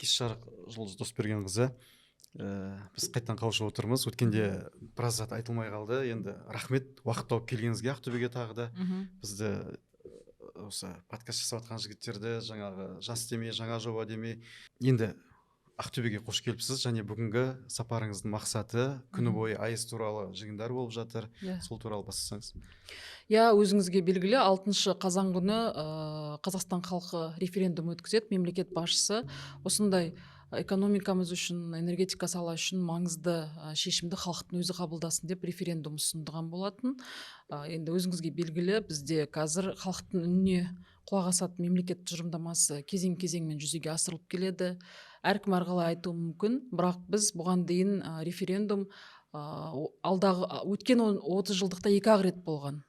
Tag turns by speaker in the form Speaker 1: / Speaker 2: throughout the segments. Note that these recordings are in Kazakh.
Speaker 1: Кеш жарық, Жұлдыз Досбергенқызы. Біз қайтадан қауышып отырмыз. Өткенде біраз зат айтылмай қалды. Енді рахмет уақыт тауып келгеніңізге Ақтөбеге тағы да. Бізді, осы подкаст жасап жатқан жігіттерді, жаңағы жас демей, жаңа жоба демей, енді Ақтөбеге қош келіпсіз. Және бүгінгі сапарыңыздың мақсаты, күні бойы АЭС туралы жиындар болып жатыр. Сол туралы бастасаңыз.
Speaker 2: Иә, өзіңізге белгілі, 6 қазан күні Қазақстан халқы референдум өткізеді. Мемлекет басшысы осындай экономикамыз үшін, энергетика сала үшін маңызды шешімді халықтың өзі қабылдасын деп референдум ұсындыған болатын. Енді өзіңізге белгілі, бізде қазір халықтың үніне құлақ асатын мемлекет тұжырымдамасы кезең кезеңмен жүзеге асырылып келеді. Әркім әрқалай айтуы мүмкін, бірақ біз бұған дейін референдум алдағы өткен 30 жылдықта екі ақ рет болған.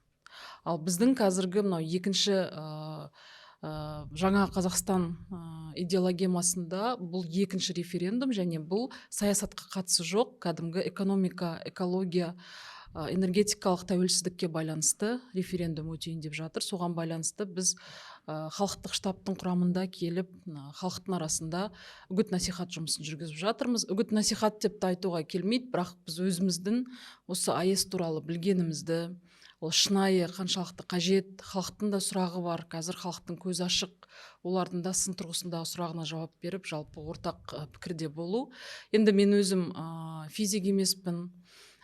Speaker 2: Ал біздің қазіргі мынау екінші жаңа Қазақстан идеологемасында бұл екінші референдум және бұл саясатқа қатысы жоқ, кәдімгі экономика, экология, энергетикалық тәуелсіздікке байланысты референдум өтейін деп жатыр. Соған байланысты біз халықтық штабтың құрамында келіп, мына халықтың арасында үгіт насихат жұмысын жүргізіп жатырмыз. Үгіт насихат деп те айтуға келмейді, бірақ біз өзіміздің осы АЭС туралы білгенімізді, ол шынайы қаншалықты қажет, халықтың да сұрағы бар, қазір халықтың көзі ашық, олардың да сын тұрғысындағы сұрағына жауап беріп, жалпы ортақ пікірде болу. Енді мен өзім физик емеспін,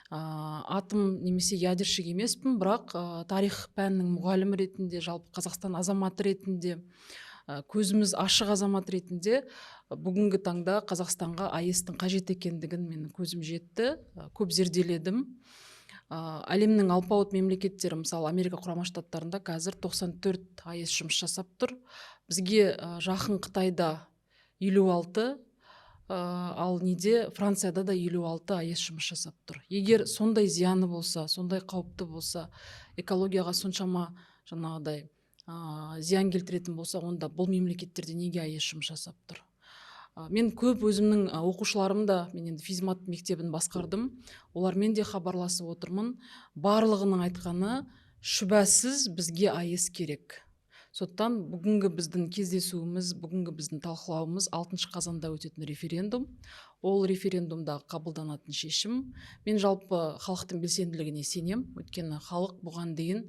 Speaker 2: атом немесе ядерщик емеспін, бірақ тарих пәнінің мұғалімі ретінде, жалпы Қазақстан азаматы ретінде, көзіміз ашық азамат ретінде бүгінгі таңда Қазақстанға АЭС-тің қажет екендігін менің көзім жетті, көп зерделедім. Әлемнің алпауыт мемлекеттері, мысалы, Америка Құрама Штаттарында қазір 94 АЭС жұмыс жасап тұр. Бізге жақын Қытайда 56, ал неде, Францияда да 56 АЭС жұмыс жасап тұр. Егер сондай зияны болса, сондай қауіпті болса, экологияға соншама жаңағыдай зиян келтіретін болса, онда бұл мемлекеттерде неге АЭС жұмыс жасап тұр? Мен көп өзімнің оқушыларым да, мен енді физмат мектебін басқардым, олармен де хабарласып отырмын. Барлығының айтқаны: шүбәсіз бізге АЭС керек. Сондықтан бүгінгі біздің кездесуіміз, бүгінгі біздің талқылауымыз — 6 қазанда өтетін референдум, ол референдумда қабылданатын шешім. Мен жалпы халықтың белсенділігіне сенем, өйткені халық бұған дейін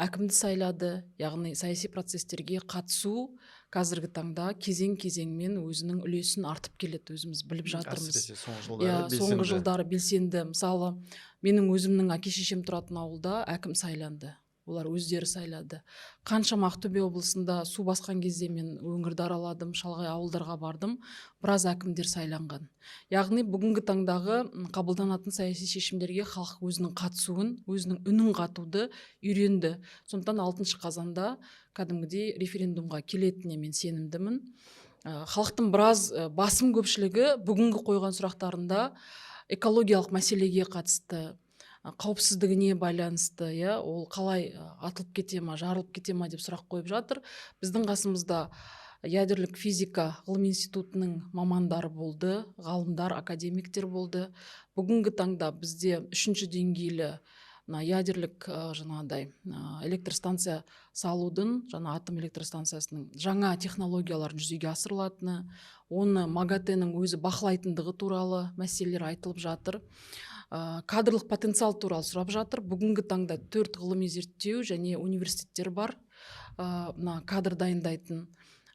Speaker 2: әкімді сайлады, яғни саяси процестерге қатысу қазіргі таңда кезең кезеңмен өзінің үлесін артып келеді, өзіміз біліп жатырмыз.
Speaker 1: Әсіресе соңғы жылдары.
Speaker 2: Иә, соңғы
Speaker 1: белсенді.
Speaker 2: жылдары белсенді. Мысалы, менің өзімнің әке шешем тұратын ауылда әкім сайланды, олар өздері сайлады. Қаншама Ақтөбе облысында су басқан кезде мен өңірді араладым, шалғай ауылдарға бардым, біраз әкімдер сайланған. Яғни бүгінгі таңдағы қабылданатын саяси шешімдерге халық өзінің қатысуын, өзінің үнін қатуды үйренді. Сондықтан 6 қазанда кәдімгідей референдумға келетініне мен сенімдімін. Халықтың біраз басым көпшілігі бүгінгі қойған сұрақтарында экологиялық мәселеге қатысты, қауіпсіздігіне байланысты, иә, ол қалай, атылып кете ма, жарылып кете ма деп сұрақ қойып жатыр. Біздің қасымызда ядерлік физика ғылыми институтының мамандары болды, ғалымдар, академиктер болды. Бүгінгі таңда бізде үшінші деңгейлі мына ядерлік жаңағыдай электростанция салудың, жаңа атом электростанциясының жаңа технологияларын жүзеге асырылатыны, оны МАГАТЭ-нің өзі бақылайтындығы туралы мәселелер айтылып жатыр. Кадрлық потенциал туралы сұрап жатыр. Бүгінгі таңда төрт ғылыми зерттеу және университеттер бар мына кадр дайындайтын.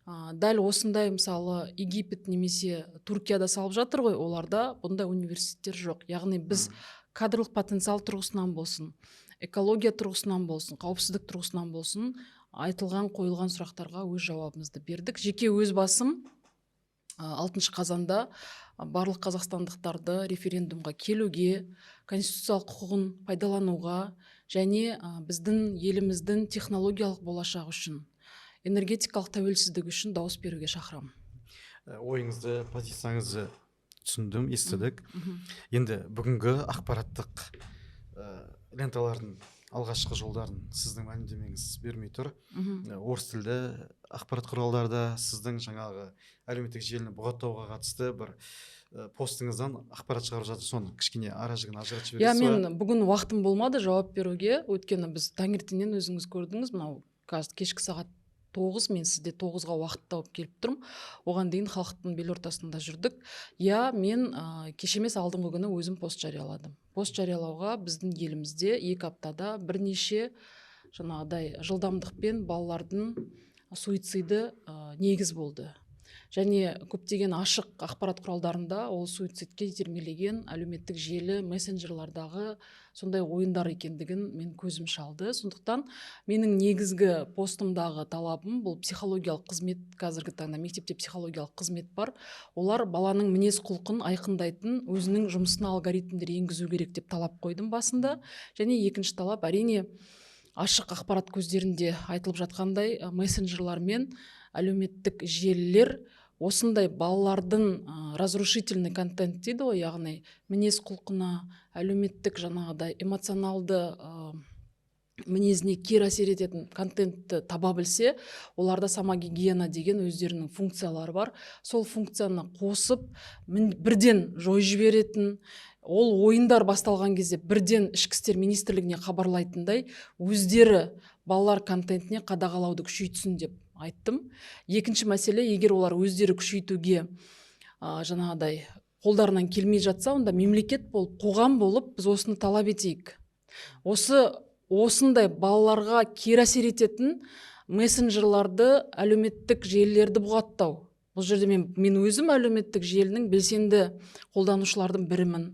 Speaker 2: Дәл осындай, мысалы, Египет немесе Түркияда салып жатыр ғой, оларда бұндай университеттер жоқ. Яғни біз кадрлық потенциал тұрғысынан болсын, экология тұрғысынан болсын, қауіпсіздік тұрғысынан болсын, айтылған, қойылған сұрақтарға өз жауабымызды бердік. Жеке өз басым 6 қазанда барлық қазақстандықтарды референдумға келуге, конституциялық құқығын пайдалануға және біздің еліміздің технологиялық болашағы үшін, энергетикалық тәуелсіздігі үшін дауыс беруге шақырамын.
Speaker 1: Ойыңызды, позицияңызды түсіндім, естідік. Енді бүгінгі ақпараттық ленталардың алғашқы жолдарын сіздің мәлімдемеңіз бермей тұр. Орыс тілді ақпарат құралдарда сіздің жаңағы әлеуметтік желіні бұғаттауға қатысты бір постыңыздан ақпарат шығарып жатыр. Соны кішкене ара жігін ажыратып жібересіз ба?
Speaker 2: Мен бүгін уақытым болмады жауап беруге, өйткені біз таңертеңнен, өзіңіз көрдіңіз, мынау қазір кешкі сағат 9, мен сізде 9-ға уақыт тауып келіп тұрмын. Оған дейін халықтың бел ортасында жүрдік. Иә, мен кеше емес, алдыңғы күні өзім пост жарияладым. Пост жариялауға біздің елімізде 2 аптада бірнеше жаңағыдай жылдамдықпен балалардың суициді негіз болды. Және көптеген ашық ақпарат құралдарында ол суицидке итермелеген әлеуметтік желі, мессенджерлардағы сондай ойындар екендігін мен көзім шалды. Сондықтан менің негізгі постымдағы талабым бұл психологиялық қызмет. Қазіргі таңда мектепте психологиялық қызмет бар. Олар баланың мінез құлқын айқындайтын өзінің жұмысына алгоритмдер енгізу керек деп талап қойдым басында. Және екінші талап, әрине, ашық ақпарат көздерінде айтылып жатқандай, мессенджерлар мен әлеуметтік желілер осындай балалардың разрушительный контент дейді ғой, яғни мінез құлқына, әлеуметтік жаңағыдай эмоционалды мінезіне кері әсер ететін контентті таба білсе, оларда самогигиена деген өздерінің функциялары бар. Сол функцияны қосып, бірден жойып жіберетін, ол ойындар басталған кезде бірден Ішкі істер министрлігіне хабарлайтындай өздері балалар контентіне қадағалауды күшейтсін деп айттым. Екінші мәселе, егер олар өздері күшейтуге жаңағыдай қолдарынан келмей жатса, онда мемлекет болып, қоғам болып біз осыны талап етейік. Осындай балаларға кері әсер ететін мессенджерларды, әлеуметтік желілерді бұғаттау. Бұл жерде мен өзім әлеуметтік желінің белсенді қолданушылардың бірімін.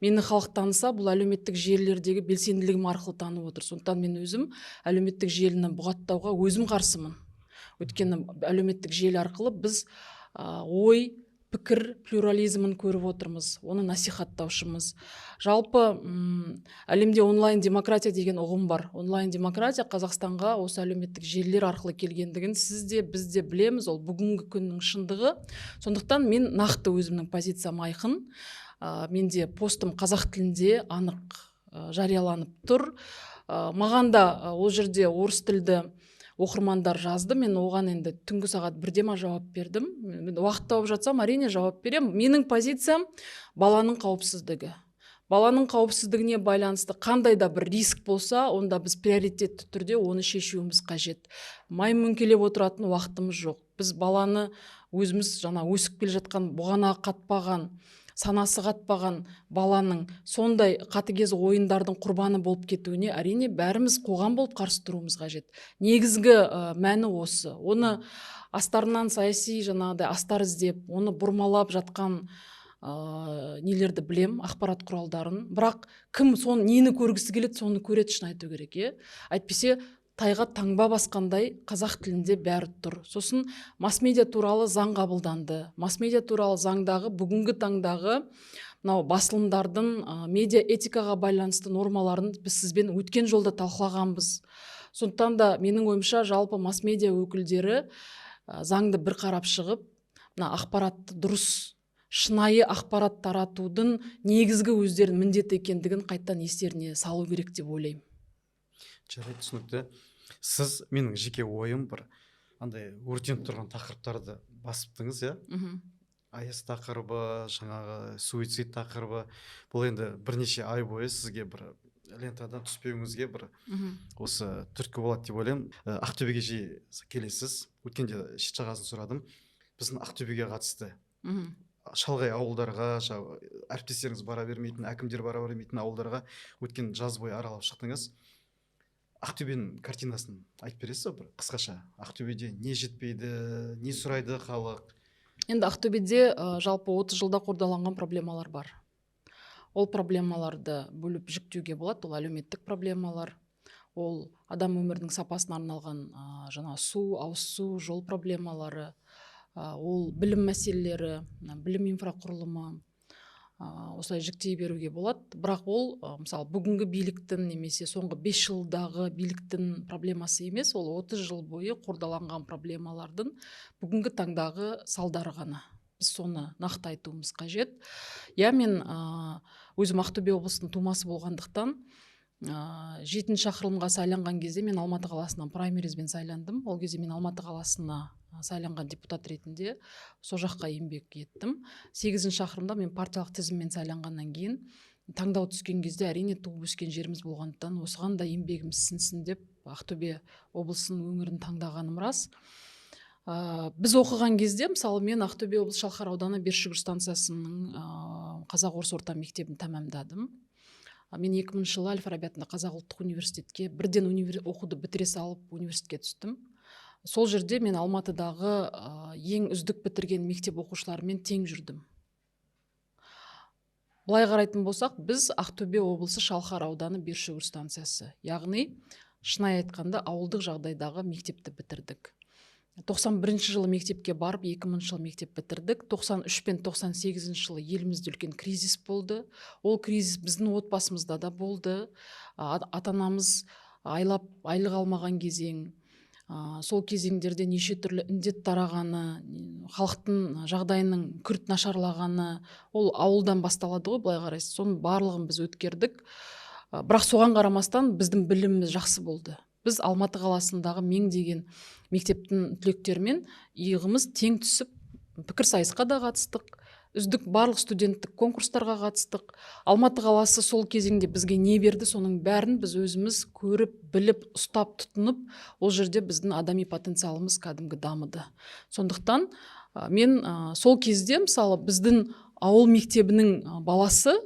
Speaker 2: Мені халық таныса, бұл әлеуметтік желілердегі белсенділігім арқылы танып отыр. Сондықтан мен өзім әлеуметтік желіні бұғаттауға өзім қарсымын. Өйткені әлеуметтік желі арқылы біз ой, пікір плюрализмін көріп отырмыз, оны насихаттаушымыз. Жалпы әлемде онлайн демократия деген ұғым бар. Онлайн демократия Қазақстанға осы әлеуметтік желілер арқылы келгендігін сіз де, біз де білеміз, ол бүгінгі күннің шындығы. Сондықтан мен нақты өзімнің позициям айқын. Менде постым қазақ тілінде анық жарияланып тұр. Маған да ол жерде орыс тілді оқырмандар жазды, мен оған енді түнгі сағат 1-де ма жауап бердім. Мен уақыт тауып жатсам, әрине, жауап беремін. Менің позициям баланың қауіпсіздігі. Баланың қауіпсіздігіне байланысты қандай да бір риск болса, онда біз приоритетті түрде оны шешуіміз қажет. Маймөңкелеп отыратын уақытымыз жоқ. Біз баланы өзіміз жаңа өсіп келе жатқан, бұғана қатпаған, санасы қатпаған баланың сондай қатыгез ойындардың құрбаны болып кетуіне, әрине, бәріміз қоғам болып қарсы тұруымыз қажет. Негізгі мәні осы. Оны астарынан саяси жаңағыдай астар іздеп, оны бұрмалап жатқан нелерді білем, ақпарат құралдарын. Бірақ кім соны нені көргісі келеді, соны көреді, шын айту керек, е? Әйтпесе тайға таңба басқандай қазақ тілінде бәрі тұр. Сосын масс-медиа туралы заң қабылданды. Масс-медиа туралы заңдағы бүгінгі таңдағы мынау басылымдардың медиа этикаға байланысты нормаларын біз сізбен өткен жолда талқылағанбыз. Сондықтан да менің ойымша, жалпы масс-медиа өкілдері заңды бір қарап шығып, мына ақпаратты дұрыс, шынайы ақпарат таратудың негізгі өздерінің міндеті екендігін қайтадан естеріне салу керек деп ойлаймын.
Speaker 1: Жарайды, түсінікті. Сіз, менің жеке ойым, бір андай өртеніп тұрған тақырыптарды басыптыңыз, иә? АЭС тақырыбы, жаңағы суицид тақырыбы, бұл енді бірнеше ай бойы сізге бір лентадан түспеуіңізге бір осы түрткі болады деп ойлаймын. Ақтөбеге жиі келесіз. Өткенде шет жағасын сұрадым. Біздің Ақтөбеге қатысты шалғай ауылдарға, жаңағы әріптестеріңіз бара бермейтін, әкімдер бара бермейтін ауылдарға өткен жаз бойы аралап шықтыңыз. Ақтөбенің картинасын айтып бересіз бе бір қысқаша? Ақтөбеде не жетпейді, не сұрайды халық?
Speaker 2: Енді Ақтөбеде жалпы 30 жылда қордаланған проблемалар бар. Ол проблемаларды бөліп жіктеуге болады. Ол әлеуметтік проблемалар, ол адам өмірінің сапасына арналған жаңа су, ауыз су, жол проблемалары, ол білім мәселелері, білім инфрақұрылымы, осылай жіктей беруге болады. Бірақ ол мысалы, бүгінгі биліктің немесе соңғы 5 жылдағы биліктің проблемасы емес, ол 30 жыл бойы қордаланған проблемалардың бүгінгі таңдағы салдары ғана. Біз соны нақты айтуымыз қажет. Иә, мен өзім Ақтөбе облысының тумасы болғандықтан, 7-ші шақырылымға сайланған кезде мен Алматы қаласынан праймеризбен сайландым. Ол кезде мен Алматы қаласына сайланған депутат ретінде сол жаққа еңбек еттім. 8-ші шақырылымда мен партиялық тізіммен сайланғаннан кейін таңдау түскен кезде, әрине, туып өскен жеріміз болғандықтан, осыған да еңбегіміз сіңсін деп Ақтөбе облысының өңірін таңдағаным рас. Біз оқыған кезде, мысалы, мен Ақтөбе облысы Шалқар ауданы Бершүгір станциясының қазақ орыс орта мектебін тәмамдадым. Мен 2000 жылы Әл-Фараби атындағы Қазақ ұлттық университетке бірден оқуды бітіре салып университетке түстім. Сол жерде мен Алматыдағы ең үздік бітірген мектеп оқушыларымен тең жүрдім. Былай қарайтын болсақ, біз Ақтөбе облысы Шалқар ауданы Бершүгір станциясы, яғни шынайы айтқанда ауылдық жағдайдағы мектепті бітірдік. 91 жылы мектепке барып, 2000 жылы мектеп бітірдік. 93 пен 98 жылы елімізде үлкен кризис болды. Ол кризис біздің отбасымызда да болды. Ата-анамыз айлап айлық алмаған кезең. Сол кезеңдерде неше түрлі індет тарағаны, халықтың жағдайының күрт нашарлағаны, ол ауылдан басталады ғой, былай қарайсыз. Соның барлығын біз өткердік. Бірақ соған қарамастан біздің біліміміз жақсы болды. Біз Алматы қаласындағы мең деген мектептің түлектерімен иығымыз тең түсіп, пікірсайысқа да қатыстық, үздік барлық студенттік конкурстарға қатыстық. Алматы қаласы сол кезеңде бізге не берді, соның бәрін біз өзіміз көріп, біліп, ұстап, тұтынып, ол жерде біздің адами потенциалымыз кәдімгі дамыды. Сондықтан мен сол кезде, мысалы, біздің ауыл мектебінің баласы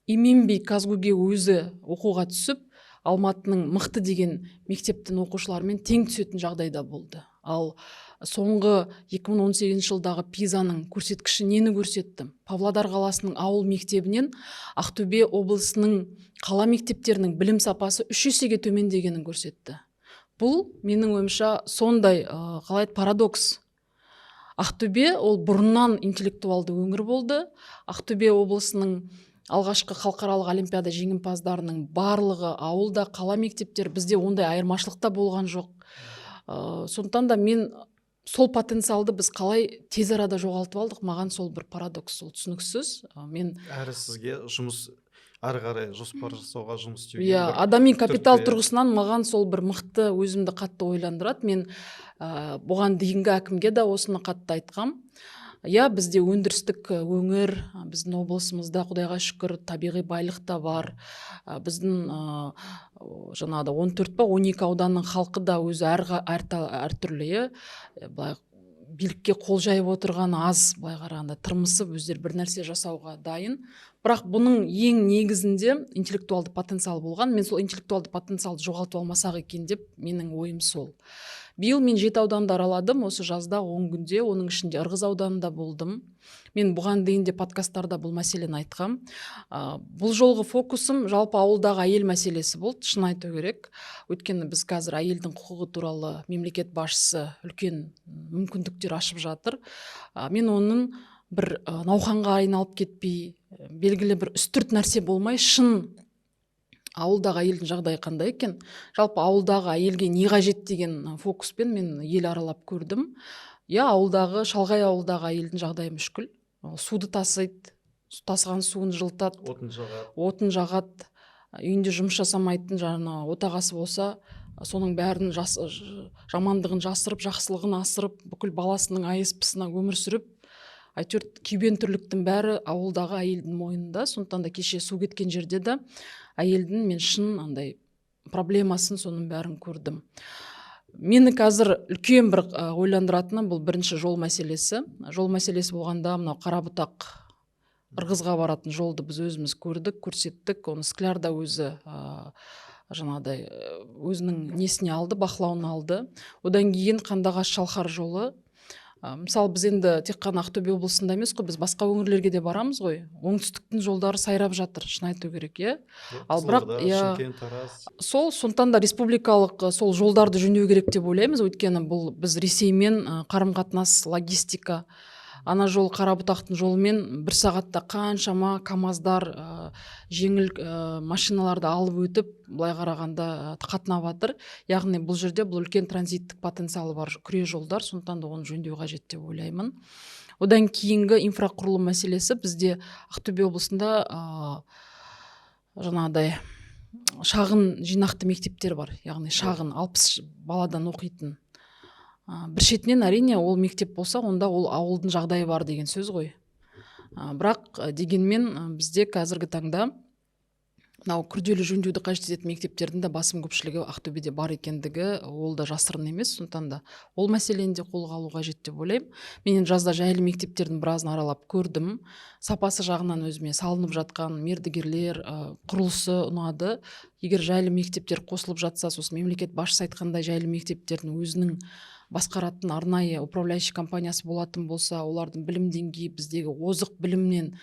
Speaker 2: именбей КазГУге өзі оқуға түсіп, Алматының мықты деген мектептің оқушыларымен тең түсетін жағдайда болды. Ал соңғы 2018 жылдағы ПИЗаның көрсеткіші нені көрсетті? Павлодар қаласының ауыл мектебінен Ақтөбе облысының қала мектептерінің білім сапасы 3 есеге төмендегенін көрсетті. Бұл менің ойымша сондай, қалай еді, парадокс. Ақтөбе ол бұрыннан интеллектуалды өңір болды. Ақтөбе облысының алғашқы халықаралық олимпиада жеңімпаздарының барлығы ауылда, қала мектептер, бізде ондай айырмашылық та болған жоқ. Сондықтан да мен сол потенциалды біз қалай тез арада жоғалтып алдық, маған сол бір парадокс, сол түсініксіз. Мен
Speaker 1: әрі сізге жұмыс әрі қарай жоспар жасауға, жұмыс істеуге
Speaker 2: иә,
Speaker 1: бір
Speaker 2: адами капитал
Speaker 1: түрткі.
Speaker 2: тұрғысынан маған сол бір мықты өзімді қатты ойландырады. Мен бұған дейінгі әкімге де осыны қатты айтқам. Иә, бізде өндірістік өңір, біздің облысымызда, құдайға шүкір, табиғи байлық та бар. Біздің жаңағыда 14 па 12 ауданның халқы да өзі әртүрлі, иә. Былай билікке қол жайып отырған аз, былай қарағанда тырмысып өздері бір нәрсе жасауға дайын. Бірақ бұның ең негізінде интеллектуалды потенциал болған. Мен сол интеллектуалды потенциалды жоғалтып алмасақ екен деп менің ойым сол. Биыл мен 7 ауданды араладым, осы жазда 10 күнде, оның ішінде Ырғыз ауданында болдым. Мен бұған дейін де подкасттарда бұл мәселені айтқам. Бұл жолғы фокусым жалпы ауылдағы әйел мәселесі болды, шын айту керек. Өйткені біз қазір әйелдің құқығы туралы мемлекет басшысы үлкен мүмкіндіктер ашып жатыр. Мен оның бір науқанға айналып кетпей, белгілі бір үстірт нәрсе болмай, шын ауылдағы әйелдің жағдайы қандай екен, жалпы ауылдағы әйелге не қажет деген фокуспен мен ел аралап көрдім. Иә, ауылдағы, шалғай ауылдағы әйелдің жағдайы мүшкіл. Ол суды тасиды, тасыған суын жылытады,
Speaker 1: отын жағады,
Speaker 2: отын жағады, үйінде жұмыс жасамайтын жаңа отағасы болса, соның бәрін жамандығын жасырып, жақсылығын асырып, бүкіл баласының АСП-сына өмір сүріп, әйтеуір күйбең тірліктің бәрі ауылдағы әйелдің мойнында. Сондықтан да кеше су кеткен жерде де әйелдің мен шын андай проблемасын, соның бәрін көрдім. Мені қазір үлкен бір ойландыратыны бұл бірінші жол мәселесі. Жол мәселесі болғанда мынау Қарабұтақ Ырғызға баратын жолды біз өзіміз көрдік, көрсеттік. Оны Скляр да өзі жаңағыдай өзінің несіне алды, бақылауына алды. Одан кейін Қандыағаш Шалқар жолы. Мысалы, біз енді тек қана Ақтөбе облысында емес қой, біз басқа өңірлерге де барамыз ғой. Оңтүстіктің жолдары сайрап жатыр, шын айту керек, иә. Ал бірақ,
Speaker 1: Қызылорда,
Speaker 2: иә,
Speaker 1: Шымкент, Тараз.
Speaker 2: Сол, сондықтан да республикалық сол жолдарды жөндеу керек деп ойлаймыз. Өйткені бұл біз Ресеймен қарым-қатынас, логистика, ана жол Қарабұтақтың жолымен бір сағатта қаншама камаздар, жеңіл машиналарды алып өтіп, былай қарағанда қатынап жатыр. Яғни бұл жерде бұл үлкен транзиттік потенциалы бар күре жолдар, сондықтан да оны жөндеу қажет деп ойлаймын. Одан кейінгі инфрақұрылым мәселесі бізде Ақтөбе облысында жаңағыдай шағын жинақты мектептер бар, яғни шағын 60 баладан оқитын. Бір шетінен әрине ол мектеп болса, онда ол ауылдың жағдайы бар деген сөз ғой. Бірақ дегенмен бізде қазіргі таңда Мынау күрделі жөндеуді қажет ететін мектептердің де басым көпшілігі Ақтөбеде бар екендігі, ол да жасырын емес. Сондықтан да ол мәселені де қолға алу қажет деп ойлаймын. Мен енді жазда жайлы мектептердің біразын аралап көрдім. Сапасы жағынан өзіме салынып жатқан мердігерлер, құрылысы ұнады. Егер жайлы мектептер қосылып жатса, сосын мемлекет басшысы айтқандай жайлы мектептердің өзінің басқаратын арнайы управляющий компаниясы болатын болса, олардың білім деңгейі біздегі озық білімнен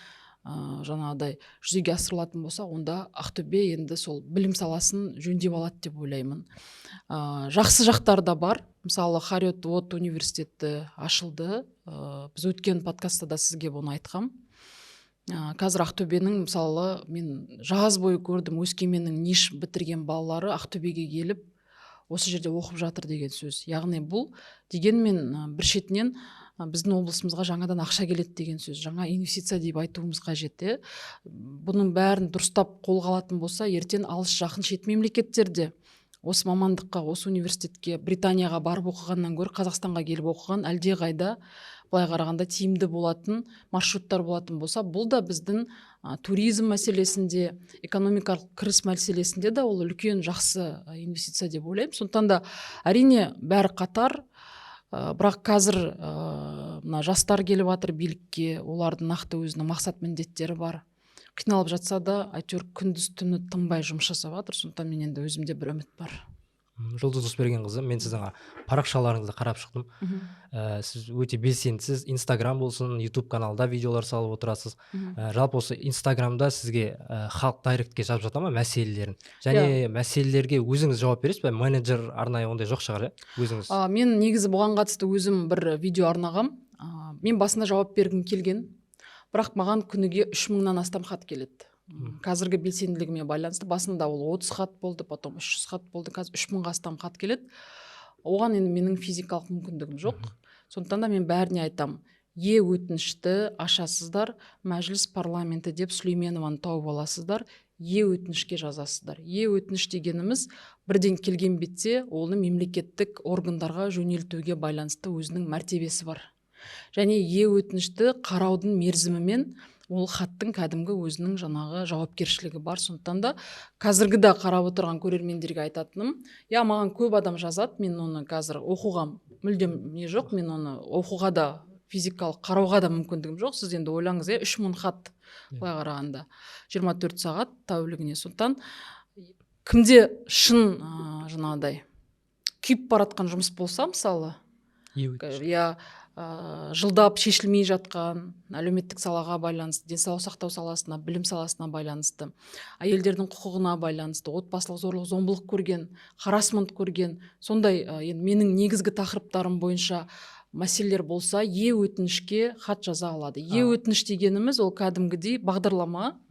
Speaker 2: жаңағыдай жүзеге асырылатын болса, онда Ақтөбе енді сол білім саласын жөндеп алады деп ойлаймын. Жақсы жақтары да бар. Мысалы, Хериот-Уотт университеті ашылды. Біз өткен подкастта да сізге бұны айтқам. Қазір Ақтөбенің, мысалы, мен жаз бойы көрдім, Өскеменнің НИШ бітірген балалары Ақтөбеге келіп осы жерде оқып жатыр деген сөз. Яғни бұл дегенмен бір шетінен біздің облысымызға жаңадан ақша келеді деген сөз, жаңа инвестиция деп айтуымыз қажет. Бұның бәрін дұрыстап қолға алатын болса, ертең алыс жақын шет мемлекеттерде осы мамандыққа, осы университетке Британияға барып оқығаннан гөрі Қазақстанға келіп оқыған әлдеқайда былай қарағанда тиімді болатын маршруттар болатын болса, бұл да біздің туризм мәселесінде, экономикалық кіріс мәселесінде де ол үлкен жақсы инвестиция деп ойлаймын. Сондықтан да әрине бәрі қатар, бірақ қазір мына жастар келіп жатыр билікке, олардың нақты өзінің мақсат міндеттері бар. Қиналып жатса да, әйтеуір күндіз түні тынбай жұмыс жасап жатыр. Сондықтан мен енді өзімде бір үміт бар.
Speaker 3: Жұлдыз Досбергенқызы, мен сіздің парақшаларыңызды қарап шықтым. Сіз өте белсендісіз, Инстаграм болсын, Ютуб каналда видеолар салып отырасыз. Жалпы осы Инстаграмда сізге халық директке жазып жата ма мәселелерін? Және мәселелерге өзіңіз жауап бересіз бе? Менеджер арнайы ондай жоқ шығар, иә? Өзіңіз.
Speaker 2: Мен негізі бұған қатысты өзім бір видео арнағам. Мен басында жауап бергім келген, бірақ маған күніге 3000-нан астам хат келеді. Қазіргі белсенділігіме байланысты басында ол 30 хат болды, потом 300 хат болды, қазір 3000-ға астам хат келеді. Оған енді менің физикалық мүмкіндігім жоқ. Сондықтан да мен бәріне айтам: е өтінішті ашасыздар, Мәжіліс парламенті деп Сүлейменованы тауып аласыздар, е өтінішке жазасыздар. Е өтініш дегеніміз бірден келген бетте оны мемлекеттік органдарға жөнелтуге байланысты өзінің мәртебесі бар. Және е өтінішті қараудың мерзімімен ол хаттың кәдімгі өзінің жаңағы жауапкершілігі бар. Сондықтан да қазіргі да қарап отырған көрермендерге айтатыным, иә, маған көп адам жазады, мен оны қазір оқуға мүлдем не жоқ, мен оны оқуға да, физикалық қарауға да мүмкіндігім жоқ. Сіз енді ойлаңыз, иә, 3000 хат былай қарағанда 24 сағат тәулігіне. Сондықтан кімде шын жаңағыдай күйіп баратқан жұмыс болса, мысалы,
Speaker 3: Е өтініш.
Speaker 2: иә, жылдап шешілмей жатқан әлеуметтік салаға байланысты, денсаулық сақтау саласына, білім саласына байланысты, әйелдердің құқығына байланысты, отбасылық зорлық зомбылық көрген, харасмент көрген, сондай енді менің негізгі тақырыптарым бойынша мәселелер болса, е өтінішке хат жаза алады. Е өтініш дегеніміз ол кәдімгідей бағдарлама.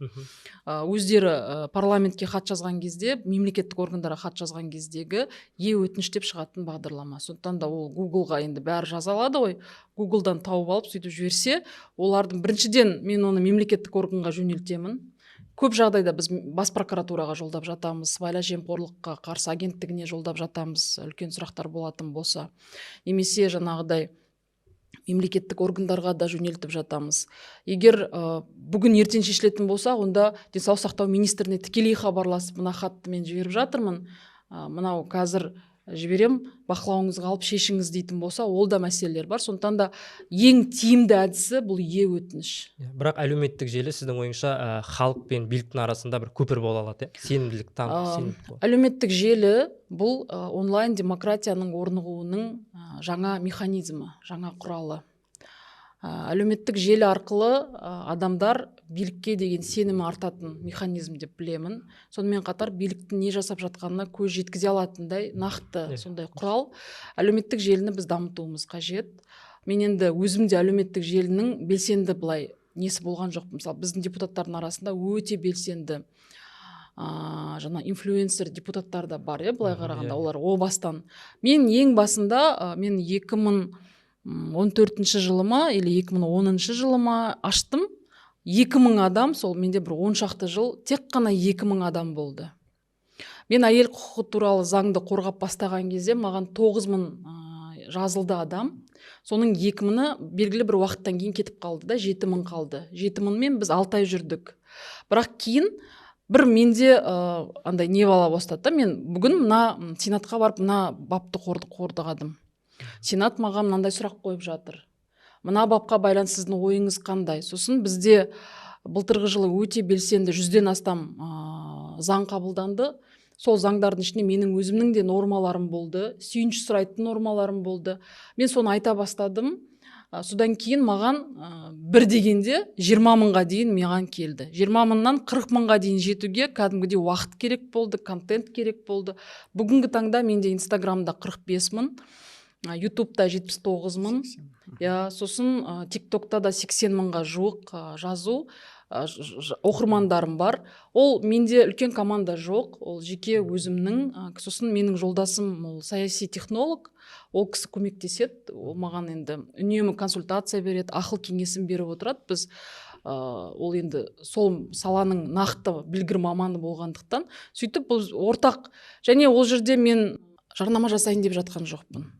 Speaker 2: Өздері парламентке хат жазған кезде, мемлекеттік органдарға хат жазған кездегі е өтініш деп шығатын бағдарлама. Сондықтан да ол Гуглға енді бәрі жаза алады ғой, Гуглдан тауып алып сөйтіп жіберсе, олардың біріншіден мен оны мемлекеттік органға жөнелтемін. Көп жағдайда біз бас прокуратураға жолдап жатамыз, сыбайлас жемқорлыққа қарсы агенттігіне жолдап жатамыз, үлкен сұрақтар болатын болса, немесе жаңағыдай мемлекеттік органдарға да жөнелтіп жатамыз. Егер бүгін ертең шешілетін болса, онда денсаулық сақтау министріне тікелей хабарласып, мына хатты мен жіберіп жатырмын, мынау қазір жіберем, бақылауыңызға алып шешіңіз дейтін болса, ол да мәселелер бар. Сондықтан да ең тиімді әдісі бұл е өтініш.
Speaker 3: Иә, бірақ әлеуметтік желі сіздің ойыңызша халық пен биліктің арасында бір көпір бола алады, иә, сенімділік сенімділік болады.
Speaker 2: Әлеуметтік желі бұл онлайн демократияның орнығуының жаңа механизмі, жаңа құралы. Әлеуметтік желі арқылы адамдар билікке деген сенімі артатын механизм деп білемін. Сонымен қатар биліктің не жасап жатқанына көз жеткізе алатындай нақты сондай құрал. Әлеуметтік желіні біз дамытуымыз қажет. Мен енді өзім де әлеуметтік желінің белсенді былай несі болған жоқ. Мысалы, біздің депутаттардың арасында өте белсенді жаңа инфлюенсер депутаттар да бар, иә, былай қарағанда, олар о бастан. Мен ең басында, мен 2014 жылы ма или 2010 жылы ма аштым, 2000 адам, сол менде бір 10 шақты жыл тек қана 2000 адам болды. Мен әйел құқығы туралы заңды қорғап бастаған кезде маған 9000 жазылды адам, соның 2000-ы белгілі бір уақыттан кейін кетіп қалды да, 7000 қалды. 7000-мен біз 6 ай жүрдік. Бірақ кейін Бір менде андай не бала бастады да, мен бүгін мына сенатқа барып мына бапты қордығадым, сенат маған мынандай сұрақ қойып жатыр, мына бапқа байланысты сіздің ойыңыз қандай? Сосын бізде былтырғы жылы өте белсенді 100-ден астам заң қабылданды. Сол заңдардың ішінде менің өзімнің де нормаларым болды, сүйінші сұрайтын нормаларым болды. Мен соны айта бастадым. Содан кейін маған бір дегенде 20 мыңға дейін маған келді. 20 мыңнан 40 мыңға дейін жетуге кәдімгідей уақыт керек болды, контент керек болды. Бүгінгі таңда менде Инстаграмда 45 мың, Ютубта 79 мың, иә, сосын ТикТокта да 80 мыңға жуық жазу оқырмандарым бар. Ол менде үлкен команда жоқ, ол жеке өзімнің. Сосын менің жолдасым ол саяси технолог, ол кісі көмектеседі, ол маған енді үнемі консультация береді, ақыл кеңесін беріп отырады. Біз ол енді сол саланың нақты білгір маманы болғандықтан, сөйтіп бұл ортақ. Және ол жерде мен жарнама жасайын деп жатқан жоқпын,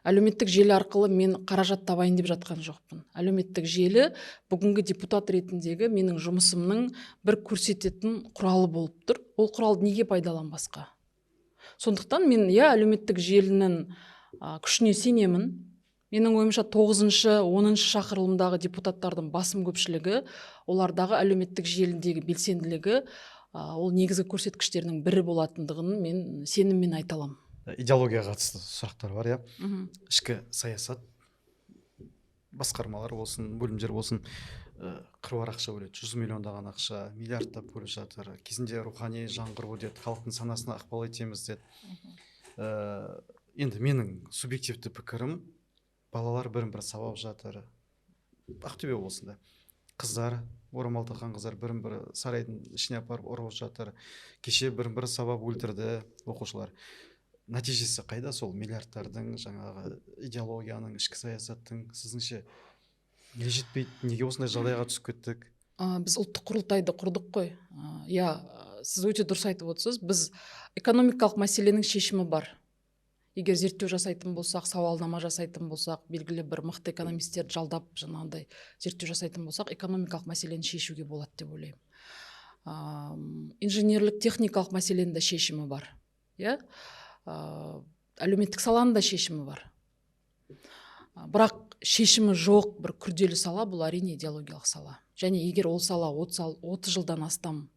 Speaker 2: әлеуметтік желі арқылы мен қаражат табайын деп жатқан жоқпын. Әлеуметтік желі бүгінгі депутат ретіндегі менің жұмысымның бір көрсететін құралы болып тұр. Ол құралды неге пайдаланбасқа? Сондықтан мен, иә, әлеуметтік желінің күшіне сенемін. Менің ойымша, 9-шы, 10-шы шақырылымдағы депутаттардың басым көпшілігі, олардағы әлеуметтік желідегі белсенділігі ол негізгі көрсеткіштерінің бірі болатындығын мен сеніммен айта аламын.
Speaker 1: Идеологияға қатысты сұрақтар бар, иә. Ішкі саясат басқармалар болсын, бөлімдер болсын, қыруар ақша бөледі, 100 миллиондаған ақша, миллиардтап бөліп жатыр. Кезінде рухани жаңғыру деді, халықтың санасына ықпал етеміз деді. Енді менің субъективті пікірім, балалар бірін бірі сабап жатыр. Ақтөбе облысында қыздар, орамал таққан қыздар бірін бірі сарайдың ішіне апарып ұрып жатыр. Кеше бірін бірі сабап өлтірді оқушылар. Нәтижесі қайда сол миллиардтардың, жаңағы идеологияның, ішкі саясаттың? Сіздіңше, не жетпейді, неге осындай жағдайға түсіп кеттік?
Speaker 2: Біз ұлттық құрылтайды құрдық қой. Иә, сіз өте дұрыс айтып отырсыз. Біз экономикалық мәселенің шешімі бар. Егер зерттеу жасайтын болсақ, сауалнама жасайтын болсақ, белгілі бір мықты экономистерді жалдап, жаңағындай зерттеу жасайтын болсақ, экономикалық мәселені шешуге болады деп ойлаймын. Инженерлік техникалық мәселенің де шешімі бар, иә, әлеуметтік саланың да шешімі бар. Бірақ шешімі жоқ бір күрделі сала — бұл, әрине, идеологиялық сала. Және егер ол сала 30 жылдан астам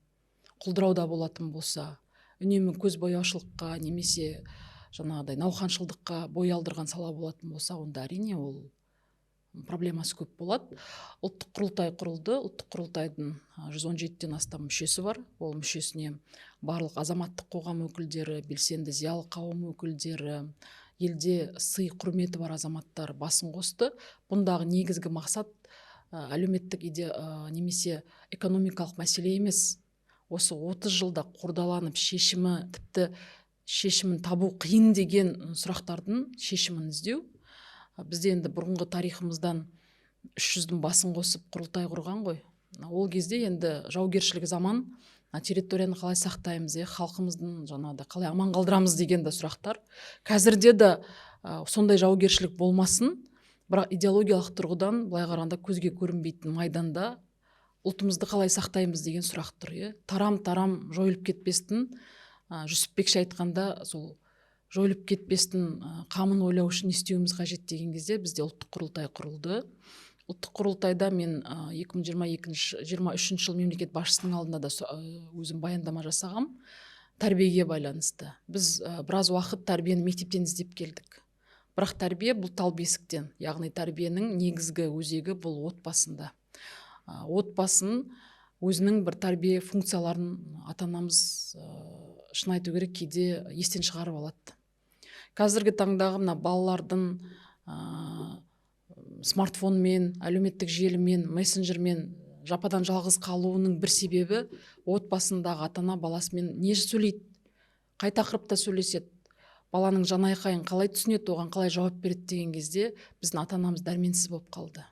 Speaker 2: құлдырауда болатын болса, үнемі көзбояушылыққа немесе жаңағыдай науқаншылдыққа бой алдырған сала болатын болса, онда, әрине, ол проблемасы көп болады. Ұлттық құрылтай құрылды. Ұлттық құрылтайдың 117-тен астам мүшесі бар. Ол мүшесіне барлық азаматтық қоғам өкілдері, белсенді зиялы қауым өкілдері, елде сый құрметі бар азаматтар басын қосты. Бұндағы негізгі мақсат әлеуметтік немесе экономикалық мәселе емес. Осы 30 жылда қордаланып, шешімі, тіпті шешімін табу қиын деген сұрақтардың шешімін іздеу. Бізде енді бұрынғы тарихымыздан 300-дің басын қосып құрылтай құрған ғой. Ол кезде енді жаугершілік заман, территорияны қалай сақтаймыз, халқымыздың жаңағыдай қалай аман қалдырамыз деген де сұрақтар. Қазірде де сондай жаугершілік болмасын, бірақ идеологиялық тұрғыдан былай қарағанда көзге көрінбейтін майданда ұлтымызды қалай сақтаймыз деген сұрақ тұр, иә. Тарам тарам жойылып кетпестін, Жүсіпбекше айтқанда, сол жойылып кетпестің қамын ойлау үшін не істеуіміз қажет деген кезде бізде ұлттық құрылтай құрылды. Ұлттық құрылтайда мен 2022, 23 жыл мемлекет басшысының алдында да өзім баяндама жасағам тәрбиеге байланысты. Біз біраз уақыт тәрбиені мектептен іздеп келдік, бірақ тәрбие бұл тал бесіктен, яғни тәрбиенің негізгі өзегі бұл отбасында. Отбасын өзінің бір тәрбие функцияларын ата анамыз, шын айту керек, кейде естен шығарып алады. Қазіргі таңдағы мына балалардың смартфонмен, әлеуметтік желімен, мессенджермен жападан жалғыз қалуының бір себебі — отбасындағы ата ана баласымен не сөйлейді, қай тақырыпта сөйлеседі, баланың жанайқайын қалай түсінеді, оған қалай жауап береді деген кезде біздің ата анамыз дәрменсіз болып қалды.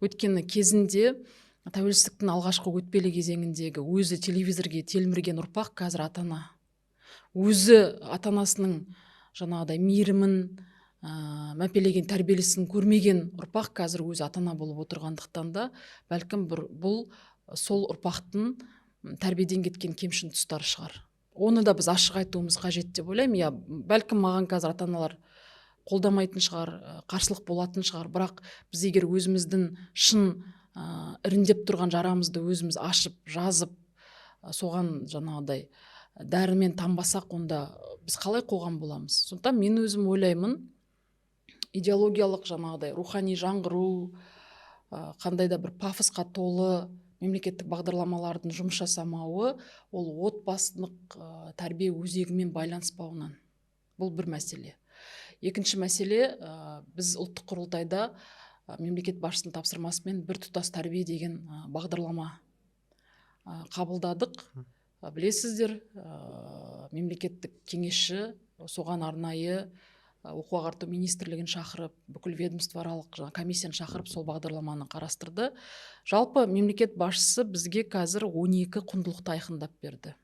Speaker 2: Өйткені кезінде тәуелсіздіктің алғашқы өтпелі кезеңіндегі өзі телевизорге телмірген ұрпақ қазір ата ана өзі ата анасының жаңағыдай мейірімін, мәпелеген тәрбиелесін көрмеген ұрпақ қазір өзі ата ана болып отырғандықтан да, бәлкім, бір бұл сол ұрпақтың тәрбиеден кеткен кемшін тұстары шығар. Оны да біз ашық айтуымыз қажет деп ойлаймын. Иә, бәлкім маған қазір ата-аналар қолдамайтын шығар, қарсылық болатын шығар, бірақ біз егер өзіміздің шын іріңдеп тұрған жарамызды өзіміз ашып, жазып, соған жаңағыдай дәрімен тамбасақ, онда біз қалай қоғам боламыз? Сондықтан мен өзім ойлаймын, идеологиялық жаңағыдай рухани жаңғыру, қандай да бір пафосқа толы мемлекеттік бағдарламалардың жұмыс жасамауы ол отбасылық тәрбие өзегімен байланыспауынан. Бұл бір мәселе. Екінші мәселе, біз ұлттық құрылтайда мемлекет басшысының тапсырмасымен біртұтас тәрбие деген бағдарлама қабылдадық. Білесіздер, мемлекеттік кеңесші соған арнайы оқу ағарту министрлігін шақырып, бүкіл ведомствоаралық жаңа комиссияны шақырып, сол бағдарламаны қарастырды. Жалпы мемлекет басшысы бізге қазір 12 құндылықты айқындап берді.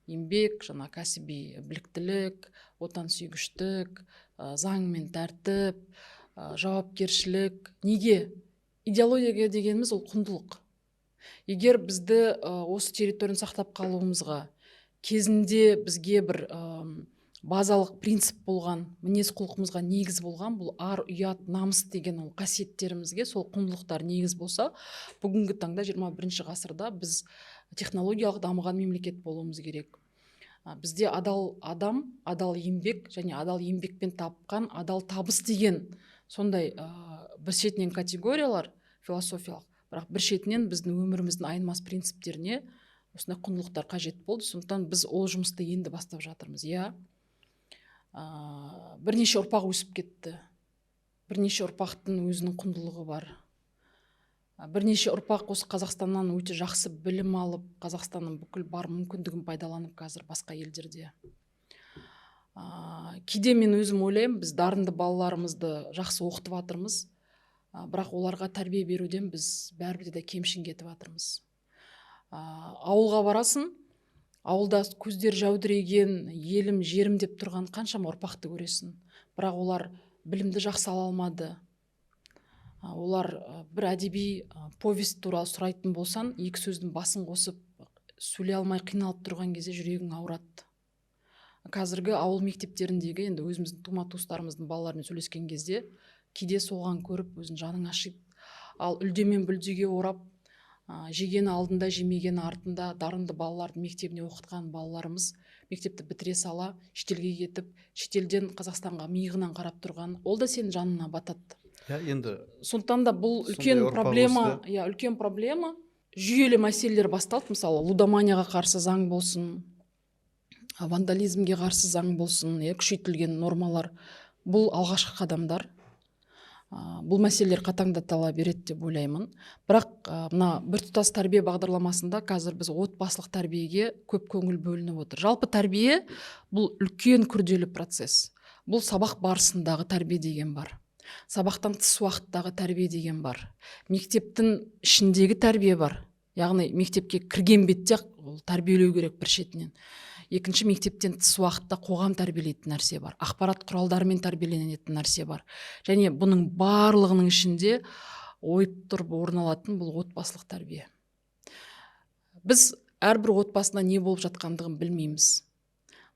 Speaker 2: Еңбек, жаңа кәсіби біліктілік, отансүйгіштік, заң мен тәртіп, жауапкершілік. Неге? Идеология дегеніміз ол құндылық. Егер бізді осы территорияны сақтап қалуымызға кезінде бізге бір базалық принцип болған, мінез құлқымызға негіз болған бұл ар, ұят, намыс деген ол қасиеттерімізге сол құндылықтар негіз болса, бүгінгі таңда 21 ғасырда біз технологиялық дамыған мемлекет болуымыз керек. Бізде адал адам, адал еңбек және адал еңбекпен тапқан адал табыс деген сондай бір шетінен категориялар философиялық, бірақ бір шетінен біздің өміріміздің айнымас принциптеріне осындай құндылықтар қажет болды. Сондықтан біз ол жұмысты енді бастап жатырмыз. Иә, бірнеше ұрпақ өсіп кетті, бірнеше ұрпақтың өзінің құндылығы бар, бірнеше ұрпақ осы Қазақстаннан өте жақсы білім алып, Қазақстанның бүкіл бар мүмкіндігін пайдаланып қазір басқа елдерде. Кейде мен өзім ойлаймын, біз дарынды балаларымызды жақсы оқытып жатырмыз, бірақ оларға тәрбие беруден біз бәрібір де кемшін кетіп жатырмыз. Ауылға барасың, ауылда көздері жәудіреген, елім, жерім деп тұрған қаншама ұрпақты көресің, бірақ олар білімді жақсы ала алмады. Олар бір әдеби повесть туралы сұрайтын болсаң, екі сөздің басын қосып сөйлей алмай қиналып тұрған кезде жүрегің ауырады. Қазіргі ауыл мектептеріндегі енді өзіміздің тума туыстарымыздың балаларымен сөйлескен кезде кейде соған көріп өзің жаның ашиды. Ал үлдемен бүлдеге орап, жегені алдында, жемегені артында дарынды балалардың мектебіне оқытқан балаларымыз мектепті бітіре сала шетелге кетіп, шетелден Қазақстанға миығынан қарап тұрған, ол да сенің жаныңа батады.
Speaker 1: Иә, енді
Speaker 2: сондықтан да бұл үлкен проблема, иә, үлкен проблема. Жүйелі мәселелер басталды, мысалы, лудоманияға қарсы заң болсын, вандализмге қарсы заң болсын, иә, күшейтілген нормалар. Бұл алғашқы қадамдар. Бұл мәселелер қатаңдатыла береді деп ойлаймын. Бірақ мына біртұтас тәрбие бағдарламасында қазір біз отбасылық тәрбиеге көп көңіл бөлініп отыр. Жалпы тәрбие бұл үлкен күрделі процесс. Бұл сабақ барысындағы тәрбие деген бар. Сабақтан тыс уақыттағы тәрбие деген бар. Мектептің ішіндегі тәрбие бар. Яғни мектепке кірген бетте ол тәрбиелеу керек бір шетінен. Екінші, мектептен тыс уақытта қоғам тәрбиелейтін нәрсе бар. Ақпарат құралдарымен тәрбиеленетін нәрсе бар. Және бұның барлығының ішінде ойып тұрып орын алатын бұл отбасылық тәрбие. Біз әрбір отбасында не болып жатқандығын білмейміз.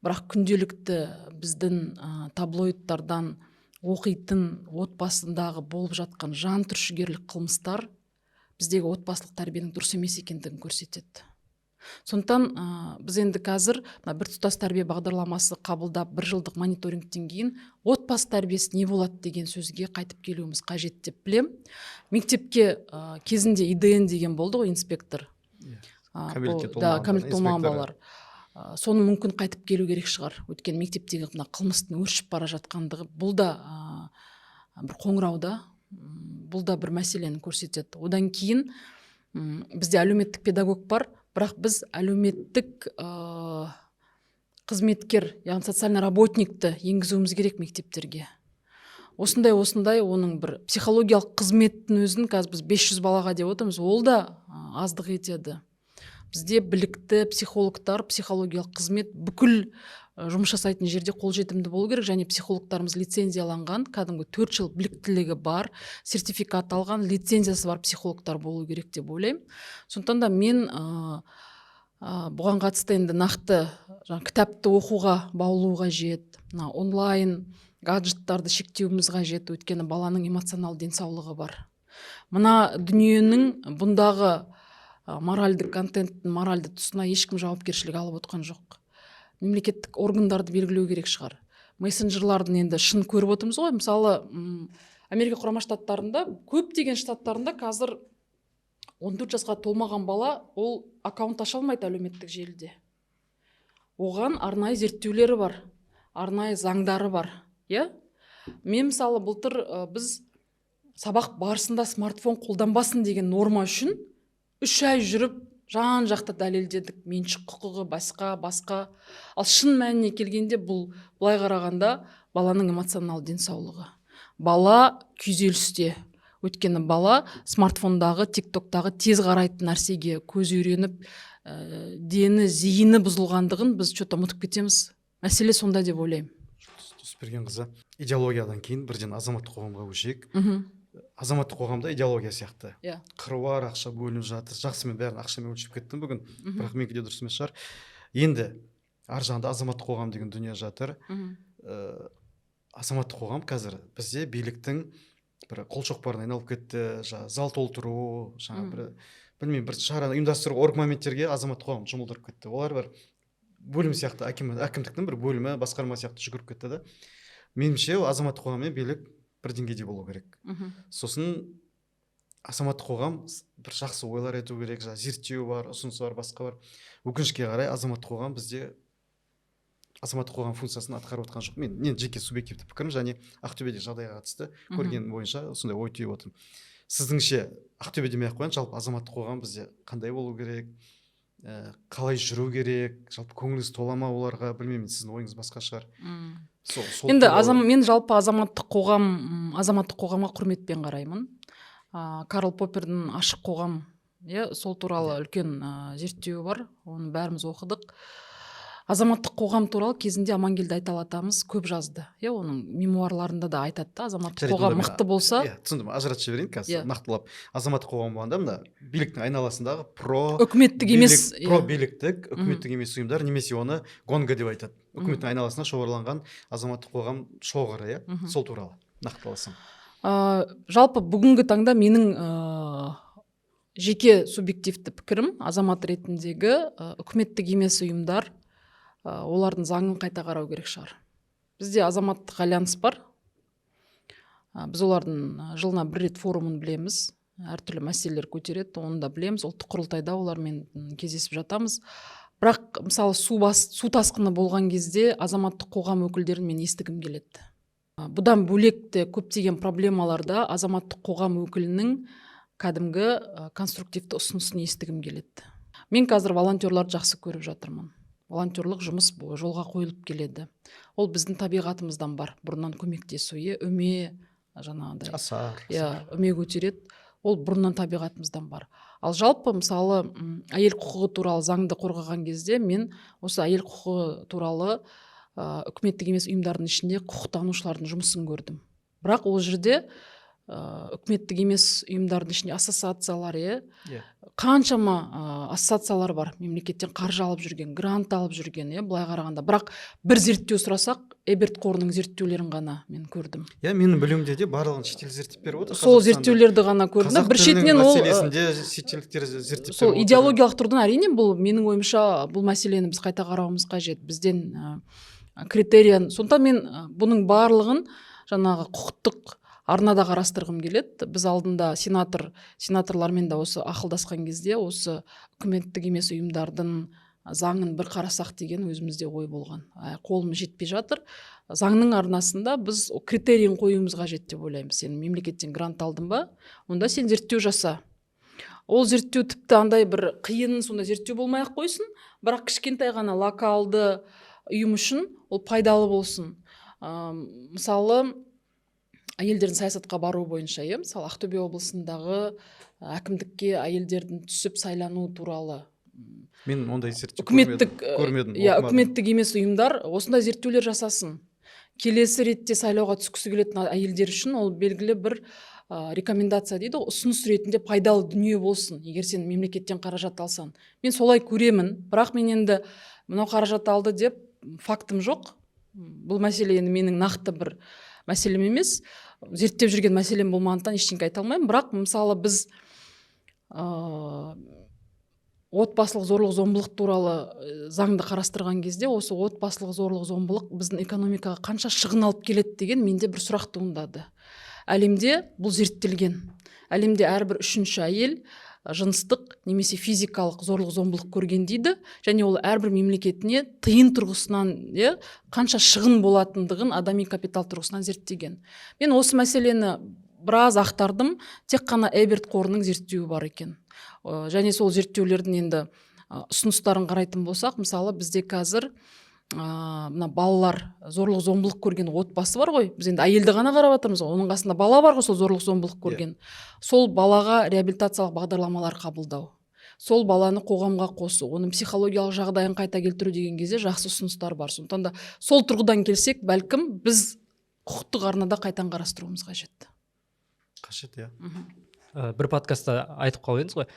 Speaker 2: Бірақ күнделікті біздің таблоидтардан оқитын отбасындағы болып жатқан жан түршігерлік қылмыстар біздегі отбасылық тәрбиенің дұрыс емес екендігін көрсетеді. Сондықтан біз енді қазір мына біртұтас тәрбие бағдарламасы қабылдап, бір жылдық мониторингтен кейін отбасы тәрбиесі не болады деген сөзге қайтып келуіміз қажет деп білем. Мектепке кезінде ИДН деген болды ғой, инспектор.
Speaker 1: Кәмелетке
Speaker 2: толмаған балалар. Соны мүмкін қайтып келу керек шығар. Өйткені мектептегі мына қылмыстың өршіп бара жатқандығы бұл да бір қоңырауда, бұл да бір мәселені көрсетеді. Одан кейін бізде әлеуметтік педагог бар, бірақ біз әлеуметтік қызметкер, яғни социальный работникті енгізуіміз керек мектептерге. Осындай оның бір психологиялық қызметтің өзін қазір біз 500 балаға деп отырмыз, ол да аздық етеді. Бізде білікті психологтар, психологиялық қызмет бүкіл жұмыс жасайтын жерде қолжетімді болу керек, және психологтарымыз лицензияланған, кәдімгі 4 жыл біліктілігі бар, сертификат алған, лицензиясы бар психологтар болу керек деп ойлаймын. Сондықтан да мен Бұған қатысты енді нақты жаңа кітапты оқуға баулу қажет, мына онлайн гаджеттарды шектеуіміз қажет, өйткені баланың эмоционалды денсаулығы бар. Мына дүниенің бұндағы моральдық контенттің моральды тұсына ешкім жауапкершілік алып отқан жоқ. Мемлекеттік органдарды белгілеу керек шығар. Мессенджерлардың енді шын көріп отырмыз ғой. Мысалы, Америка Құрама Штаттарында, көптеген штаттарында қазір 14 жасқа толмаған бала ол аккаунт аша алмайды әлеуметтік желіде. Оған арнайы зерттеулері бар, арнайы заңдары бар, иә. Мен мысалы былтыр біз сабақ барысында смартфон қолданбасын деген норма үшін 3 ай жүріп жан жақты дәлелдедік, меншік құқығы басқа басқа. Ал шын мәніне келгенде бұл былай қарағанда баланың эмоционалды денсаулығы. Бала күйзелісте, өйткені бала смартфондағы, тиктоктағы тез қарайтын нәрсеге көзі үйреніп, дені зейіні бұзылғандығын біз че-то ұмытып кетеміз. Мәселе сонда деп ойлаймын.
Speaker 1: Түсбергенқызы, идеологиядан кейін бірден азаматтық қоғамға көшейік. Азаматтық қоғамда идеология сияқты қыруар ақша бөлініп жатыр. Жақсы, мен бәрін ақшамен өлшеп кеттім бүгін, бірақ менікі де дұрыс емес шығар. Енді ар жағында азаматтық қоғам деген дүние жатыр. Азаматтық қоғам қазір бізде биліктің бір қолшоқпарына айналып кетті. Жаңа зал толтыру, жаңа бір білмеймін, бір шараны ұйымдастыру, орг моменттерге азаматтық қоғам жұмылдырып кетті. Олар бір бөлім сияқты, әкімдіктің бір бөлімі, басқарма сияқты жүгіріп кетті да. Меніңше, азаматтық қоғам мен билік бір деңгейде болу керек. Сосын азаматтық қоғам бір жақсы ойлар айту керек, жаңа зерттеу бар, ұсынысы бар, басқа бар. Өкінішке қарай, азаматтық қоғам бізде азаматтық қоғам функциясын атқарып отқан жоқ. Мен жеке субъективті пікірім және Ақтөбедегі жағдайға қатысты көрген бойынша осындай ой түйіп отырмын. Сіздіңше, Ақтөбе демей ақ қояйын, жалпы азаматтық қоғам бізде қандай болу керек, қалай жүру керек? Жалпы көңіліңіз тола ма оларға? Білмеймін, сіздің ойыңыз басқа шығар. Сол
Speaker 2: Енді
Speaker 1: туралы.
Speaker 2: Мен жалпы азаматтық қоғам, азаматтық қоғамға құрметпен қараймын. Карл Поппердің «Ашық қоғам», иә, сол туралы үлкен зерттеуі бар, оны бәріміз оқыдық. Азаматтық қоғам туралы кезінде Амангелді Айталы атамыз көп жазды, иә, оның мемуарларында да айтады да, азаматтық
Speaker 1: Жарайды,
Speaker 2: қоғам
Speaker 1: онда мен-
Speaker 2: мықты болса.
Speaker 1: Иә, түсіндім, ажыратып жіберейін қазір нақтылап. Азаматтық қоғам болғанда, мына биліктің айналасындағы про
Speaker 2: үкіметтік емес,
Speaker 1: билік, про биліктік үкіметтік емес ұйымдар немесе оны гонга деп айтады, үкіметтің айналасына шоғырланған азаматтық қоғам шоғыры, иә. Сол туралы нақтыласам.
Speaker 2: Жалпы бүгінгі таңда менің жеке субъективті пікірім азамат ретіндегі, үкіметтік емес ұйымдар, олардың заңын қайта қарау керек шығар. Бізде азаматтық альянс бар. Біз олардың жылына бір рет форумын білеміз, әртүрлі мәселелер көтереді, оны да білеміз. Ұлттық құрылтайда олармен кездесіп жатамыз. Бірақ мысалы су тасқыны болған кезде азаматтық қоғам өкілдерін мен естігім келеді. Бұдан бөлек те көптеген проблемаларда азаматтық қоғам өкілінің кәдімгі конструктивті ұсынысын естігім келеді. Мен қазір волонтерларды жақсы көріп жатырмын. Волонтерлық жұмыс жолға қойылып келеді. Ол біздің табиғатымыздан бар, бұрыннан көмектесу, иә, үме жаңағыдай.
Speaker 1: Асар.
Speaker 2: Иә, үме көтереді, ол бұрыннан табиғатымыздан бар. Ал жалпы мысалы әйел құқығы туралы заңды қорғаған кезде мен осы әйел құқығы туралы үкіметтік емес ұйымдардың ішінде құқықтанушылардың жұмысын көрдім. Бірақ ол жерде үкіметтік емес ұйымдардың ішінде ассоциациялар, иә. Қаншама ассоциациялар бар, мемлекеттен қаржы алып жүрген, грант алып жүрген, иә, былай қарағанда. Бірақ бір зерттеу сұрасақ, Эберт қорының зерттеулерін ғана мен көрдім.
Speaker 1: Иә, менің білуімде де барлығын шетел зерттеп беріп отыр.
Speaker 2: Сол
Speaker 1: Қазақстанда.
Speaker 2: зерттеулерді ғана көрдім да.
Speaker 1: Қазақ
Speaker 2: Бір
Speaker 1: тілінің
Speaker 2: шетінен ол
Speaker 1: мәселесінде шетелдіктер зерттеп
Speaker 2: сол
Speaker 1: беріп отыр.
Speaker 2: Идеологиялық тұрғыдан, әрине, бұл менің ойымша, бұл мәселені біз қайта қарауымыз қажет бізден критерия. Сондықтан мен бұның барлығын жаңағы құқықтық арнада қарастырғым келеді. Біз алдында сенаторлармен де осы ақылдасқан кезде осы үкіметтік емес ұйымдардың заңын бір қарасақ деген өзімізде ой болған. Қолымыз жетпей жатыр. Заңның арнасында біз критерийін қоюымыз қажет деп ойлаймын. Сен мемлекеттен грант алдың ба, онда сен зерттеу жаса. Ол зерттеу тіпті андай бір қиын сондай зерттеу болмай ақ қойсын, бірақ кішкентай ғана локалды ұйым үшін ол пайдалы болсын. Мысалы, әйелдердің саясатқа баруы бойынша, иә, мысалы, Ақтөбе облысындағы әкімдікке әйелдердің түсіп сайлану туралы
Speaker 1: Мен ондай зерттеу
Speaker 2: үкіметтік
Speaker 1: көрмедім,
Speaker 2: иә,
Speaker 1: оқымадым.
Speaker 2: Үкіметтік емес ұйымдар осындай зерттеулер жасасын. Келесі ретте сайлауға түскісі келетін әйелдер үшін ол белгілі бір рекомендация дейді ғой, ұсыныс ретінде пайдалы дүние болсын, егер сен мемлекеттен қаражат алсаң. Мен солай көремін, бірақ мен енді мынау қаражат алды деп фактім жоқ. Бұл мәселе енді менің нақты бір мәселем емес, зерттеп жүрген мәселем болмағандықтан ештеңе айта алмаймын. Бірақ мысалы, біз отбасылық зорлық зомбылық туралы заңды қарастырған кезде, осы отбасылық зорлық зомбылық біздің экономикаға қанша шығын алып келеді деген менде бір сұрақ туындады. Әлемде бұл зерттелген. Әлемде әрбір үшінші әйел жыныстық немесе физикалық зорлық зомбылық көрген дейді және ол әрбір мемлекетіне тиын тұрғысынан, иә, қанша шығын болатындығын адами капитал тұрғысынан зерттеген. Мен осы мәселені біраз ақтардым, тек қана Эберт қорының зерттеуі бар екен. Және сол зерттеулердің енді ұсыныстарын қарайтын болсақ, мысалы, бізде қазір мына балалар, зорлық зомбылық көрген отбасы бар ғой. Біз енді әйелді ғана қарап жатырмыз ғой, оның қасында бала бар ғой. Сол зорлық зомбылық көрген сол балаға реабилитациялық бағдарламалар қабылдау, сол баланы қоғамға қосу, оның психологиялық жағдайын қайта келтіру деген кезде жақсы ұсыныстар бар. Сондықтан да сол тұрғыдан келсек, бәлкім, біз құқықтық арнада қайтадан қарастыруымыз қажет.
Speaker 1: Қажет, иә.
Speaker 3: Бір подкастта айтып қалып едіңіз ғой,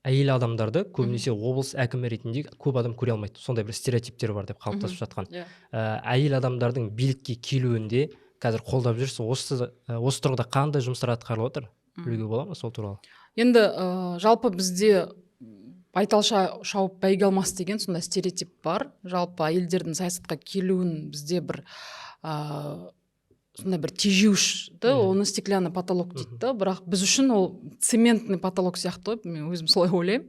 Speaker 3: әйел адамдарды көбінесе облыс әкімі ретінде көп адам көре алмайды, сондай бір стереотиптер бар деп қалыптасып жатқан. Әйел адамдардың билікке келуінде қазір қолдап жүрсіз. Осы тұрғыда қандай жұмыстар атқарылып жатыр, білуге бола ма сол туралы?
Speaker 2: Енді жалпы бізде байтал шауып бәйге алмас деген сондай стереотип бар. Жалпы әйелдердің саясатқа келуін бізде бір сондай бір тежеуіш да, оны стеклянный потолок дейді да, бірақ біз үшін ол цементный потолок сияқты ғой, мен өзім солай ойлаймын.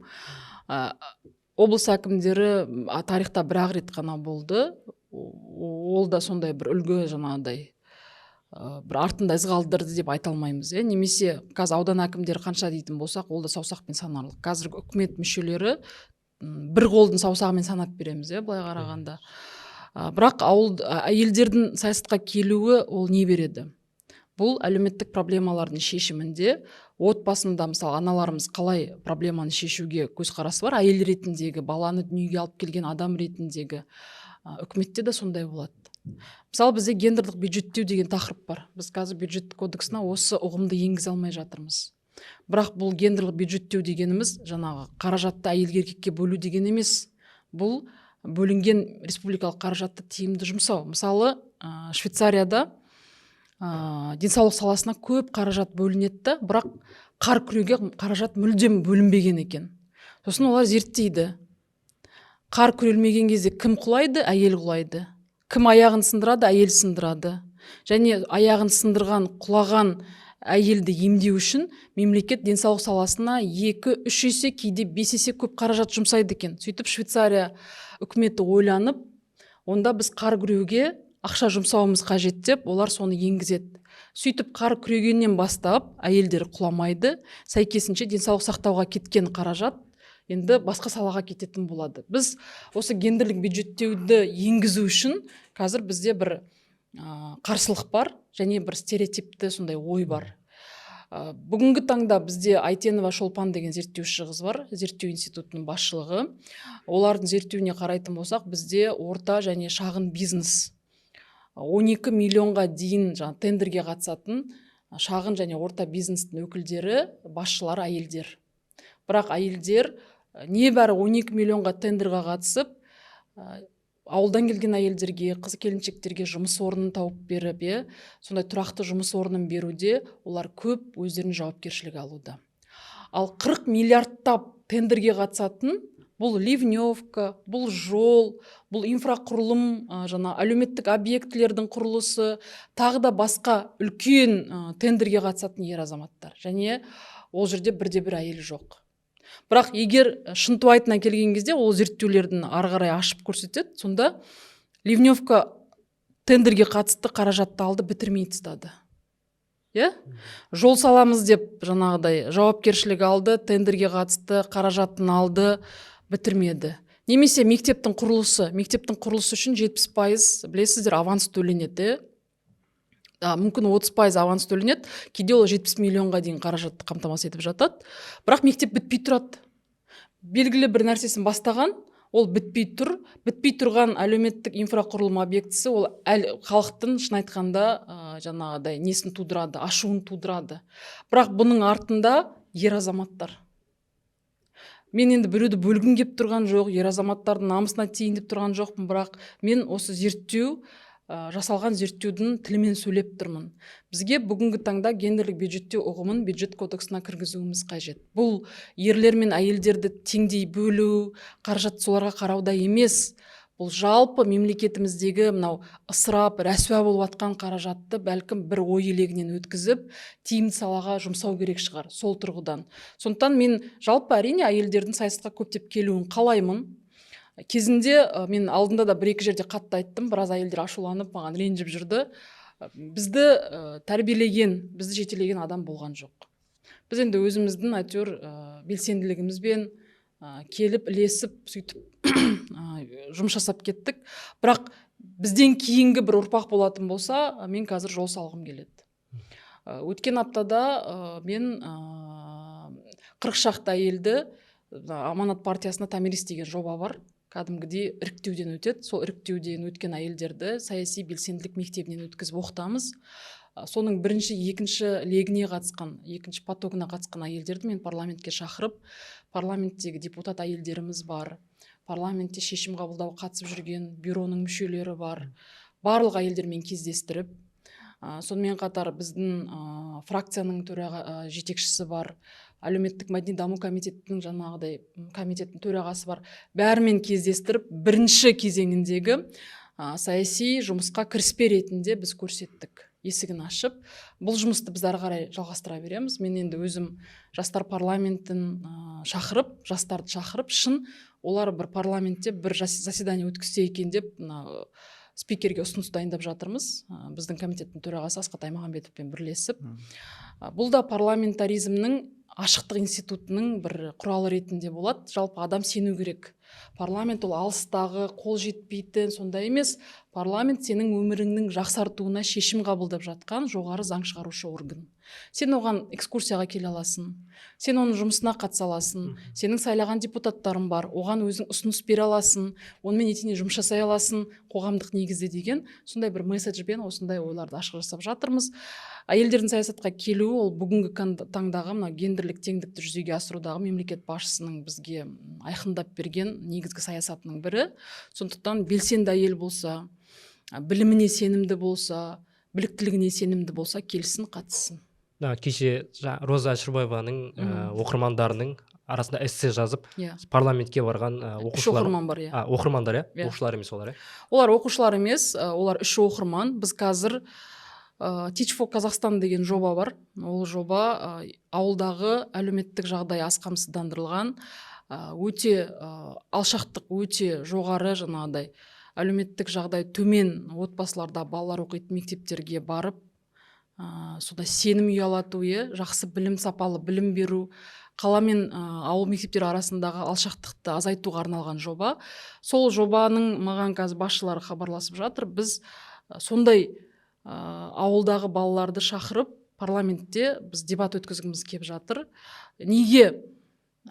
Speaker 2: Облыс әкімдері тарихта бір ақ рет қана болды. Ол да сондай бір үлгі, жаңағыдай бір артында із қалдырды деп айта алмаймыз, иә. Немесе қазір аудан әкімдері қанша дейтін болсақ, ол да саусақпен санарлық. Қазіргі үкімет мүшелері бір қолдың саусағымен санап береміз, иә, былай қарағанда. Бірақ ауыл әйелдердің саясатқа келуі ол не береді? Бұл әлеуметтік проблемалардың шешімінде, отбасында, мысалы, аналарымыз қалай проблеманы шешуге көзқарасы бар, әйел ретіндегі, баланы дүниеге алып келген адам ретіндегі, үкіметте де сондай болады. Мысалы, бізде гендерлік бюджеттеу деген тақырып бар. Біз қазір бюджет кодексіне осы ұғымды енгізе алмай жатырмыз. Бірақ бұл гендерлік бюджеттеу дегеніміз жаңағы қаражатты әйелге, еркекке бөлу деген емес, бұл бөлінген республикалық қаражатты тиімді жұмсау. Мысалы, Швейцарияда денсаулық саласына көп қаражат бөлінеді да, бірақ қар күреуге қаражат мүлдем бөлінбеген екен. Сосын олар зерттейді: қар күрелмеген кезде кім құлайды? Әйел құлайды. Кім аяғын сындырады? Әйел сындырады. Және аяғын сындырған, құлаған әйелді емдеу үшін мемлекет денсаулық саласына 2-3 есе, кейде 5 есе көп қаражат жұмсайды екен. Сөйтіп Швейцария үкіметі ойланып, онда біз қар күреуге ақша жұмсауымыз қажет деп, олар соны енгізеді. Сөйтіп қар күрегеннен бастап әйелдер құламайды, сәйкесінше денсаулық сақтауға кеткен қаражат енді басқа салаға кететін болады. Біз осы гендерлік бюджеттеуді енгізу үшін қазір бізде бір қарсылық бар және бір стереотипті сондай ой бар. Бүгінгі таңда бізде Айтенова Шолпан деген зерттеуші қыз бар, зерттеу институтының басшылығы. Олардың зерттеуіне қарайтын болсақ, бізде орта және шағын бизнес, 12 миллионға дейін жаңа тендерге қатысатын шағын және орта бизнестің өкілдері, басшылары әйелдер. Бірақ әйелдер небәрі 12 миллионға тендерға қатысып, ауылдан келген әйелдерге, қыз келіншектерге жұмыс орнын тауып беріп, иә, сондай тұрақты жұмыс орнын беруде олар көп өздерінің жауапкершілік алуда. Ал 40 миллиардтап тендерге қатысатын, бұл ливневка, бұл жол, бұл инфрақұрылым, жаңа әлеуметтік объектілердің құрылысы, тағы да басқа үлкен тендерге қатысатын ер азаматтар және ол жерде бірде бір әйел жоқ. Бірақ егер шынтуайтына келген кезде, ол зерттеулердің ары қарай ашып көрсетеді, сонда ливневка тендерге қатысты, қаражатты алды, бітірмей тастады, иә. Жол саламыз деп жаңағыдай жауапкершілік алды, тендерге қатысты, қаражатын алды, бітірмеді. Немесе мектептің құрылысы. Мектептің құрылысы үшін 70%, білесіздер, аванс төленеді, иә, мүмкін 30% аванс төленеді, кейде ол 70 миллионға дейін қаражатты қамтамасыз етіп жатады. Бірақ мектеп бітпей тұрады, белгілі бір нәрсесін бастаған, Ол бітпей тұр. Бітпей тұрған әлеуметтік инфрақұрылым объектісі ол халықтың, шын айтқанда, жаңағыдай несін тудырады, ашуын тудырады. Бірақ бұның артында ер азаматтар. Мен енді біреуді бөлгім келіп тұрған жоқ, ер азаматтардың намысына тиейін деп тұрған жоқпын, бірақ мен осы зерттеу, жасалған зерттеудің тілімен сөйлеп тұрмын. Бізге бүгінгі таңда гендерлік бюджеттеу ұғымын бюджет кодексына кіргізуіміз қажет. Бұл ерлер мен әйелдерді теңдей бөлу, қаражат соларға қарауда емес. Бұл жалпы мемлекетіміздегі мынау ысырап, рәсуа болып жатқан қаражатты бәлкім бір ой елегінен өткізіп, тиімді салаға жұмсау керек шығар сол тұрғыдан. Сондықтан мен жалпы, әрине, әйелдердің саясатқа көптеп келуін қалаймын. Кезінде мен алдында да бір екі жерде қатты айттым, біраз әйелдер ашуланып, маған ренжіп жүрді. Бізді тәрбиелеген, бізді жетелеген адам болған жоқ. Біз енді өзіміздің әйтеуір белсенділігімізбен келіп, ілесіп, сөйтіп жұмыс жасап кеттік. Бірақ бізден кейінгі бір ұрпақ болатын болса, мен қазір жол салғым келеді. Өткен аптада мен 40 шақты әйелді, Аманат партиясында «Томирис» деген жоба бар, кәдімгідей іріктеуден өтеді. Сол іріктеуден өткен әйелдерді саяси белсенділік мектебінен өткізіп оқытамыз. Соның бірінші, екінші легіне қатысқан, екінші потогына қатысқан әйелдерді мен парламентке шақырып, парламенттегі депутат әйелдеріміз бар, парламентте шешім қабылдауға қатысып жүрген бюроның мүшелері бар, барлық әйелдермен кездестіріп, сонымен қатар біздің фракцияның төраға, жетекшісі бар, әлеуметтік мәдени даму комитетінің, жаңағыдай, комитеттің төрағасы бар, бәрімен кездестіріп, бірінші кезеңіндегі саяси жұмысқа кіріспе ретінде біз көрсеттік, есігін ашып. Бұл жұмысты біз ары қарай жалғастыра береміз. Мен енді өзім жастар парламентін шақырып, жастарды шақырып, шын олар бір парламентте бір заседание өткізсе екен деп мына спикерге ұсыныс дайындап жатырмыз, біздің комитеттің төрағасы Асхат Аймағамбетовпен бірлесіп. Бұл да парламентаризмнің, ашықтық институтының бір құралы ретінде болады. Жалпы адам сену керек, парламент ол алыстағы, қол жетпейтін сондай емес. Парламент сенің өміріңнің жақсартуына шешім қабылдап жатқан жоғары заң шығарушы орган. Сен оған экскурсияға келе аласың, сен оның жұмысына қатыса аласың, сенің сайлаған депутаттарың бар, оған өзің ұсыныс бере аласың, онымен етене жұмыс жасай аласың қоғамдық негізде деген сондай бір месседжбен осындай ойларды ашық жасап жатырмыз. Әйелдердің саясатқа келуі ол бүгінгі таңдағы мына гендерлік теңдікті жүзеге асырудағы мемлекет басшысының бізге айқындап берген негізгі саясатының бірі. Сондықтан белсенді әйел болса, біліміне сенімді болса, біліктілігіне сенімді болса, келсін, қатыссын.
Speaker 3: Да, кеше Роза Әшірбаеваның оқырмандарының арасында эссе жазып, парламентке барған
Speaker 2: Үш
Speaker 3: оқушылар.
Speaker 2: оқырман бар, иә.
Speaker 3: А, оқырмандар, иә?
Speaker 2: Иә.
Speaker 3: Оқушылар емес олар, иә?
Speaker 2: Олар оқушылар емес, олар үш оқырман. Біз қазір Teach for Қазақстан деген жоба бар. Ол жоба ауылдағы әлеуметтік жағдай аз қамсыздандырылған, өте алшақтық өте жоғары, жаңағыдай әлеуметтік жағдай төмен отбасыларда балалар оқитын мектептерге барып, сондай сенім ұялату, иә, жақсы білім, сапалы білім беру, қала мен ауыл мектептері арасындағы алшақтықты азайтуға арналған жоба. Сол жобаның маған қазір басшылары хабарласып жатыр. Біз сондай ауылдағы балаларды шақырып, парламентте біз дебат өткізгіміз келіп жатыр. Неге?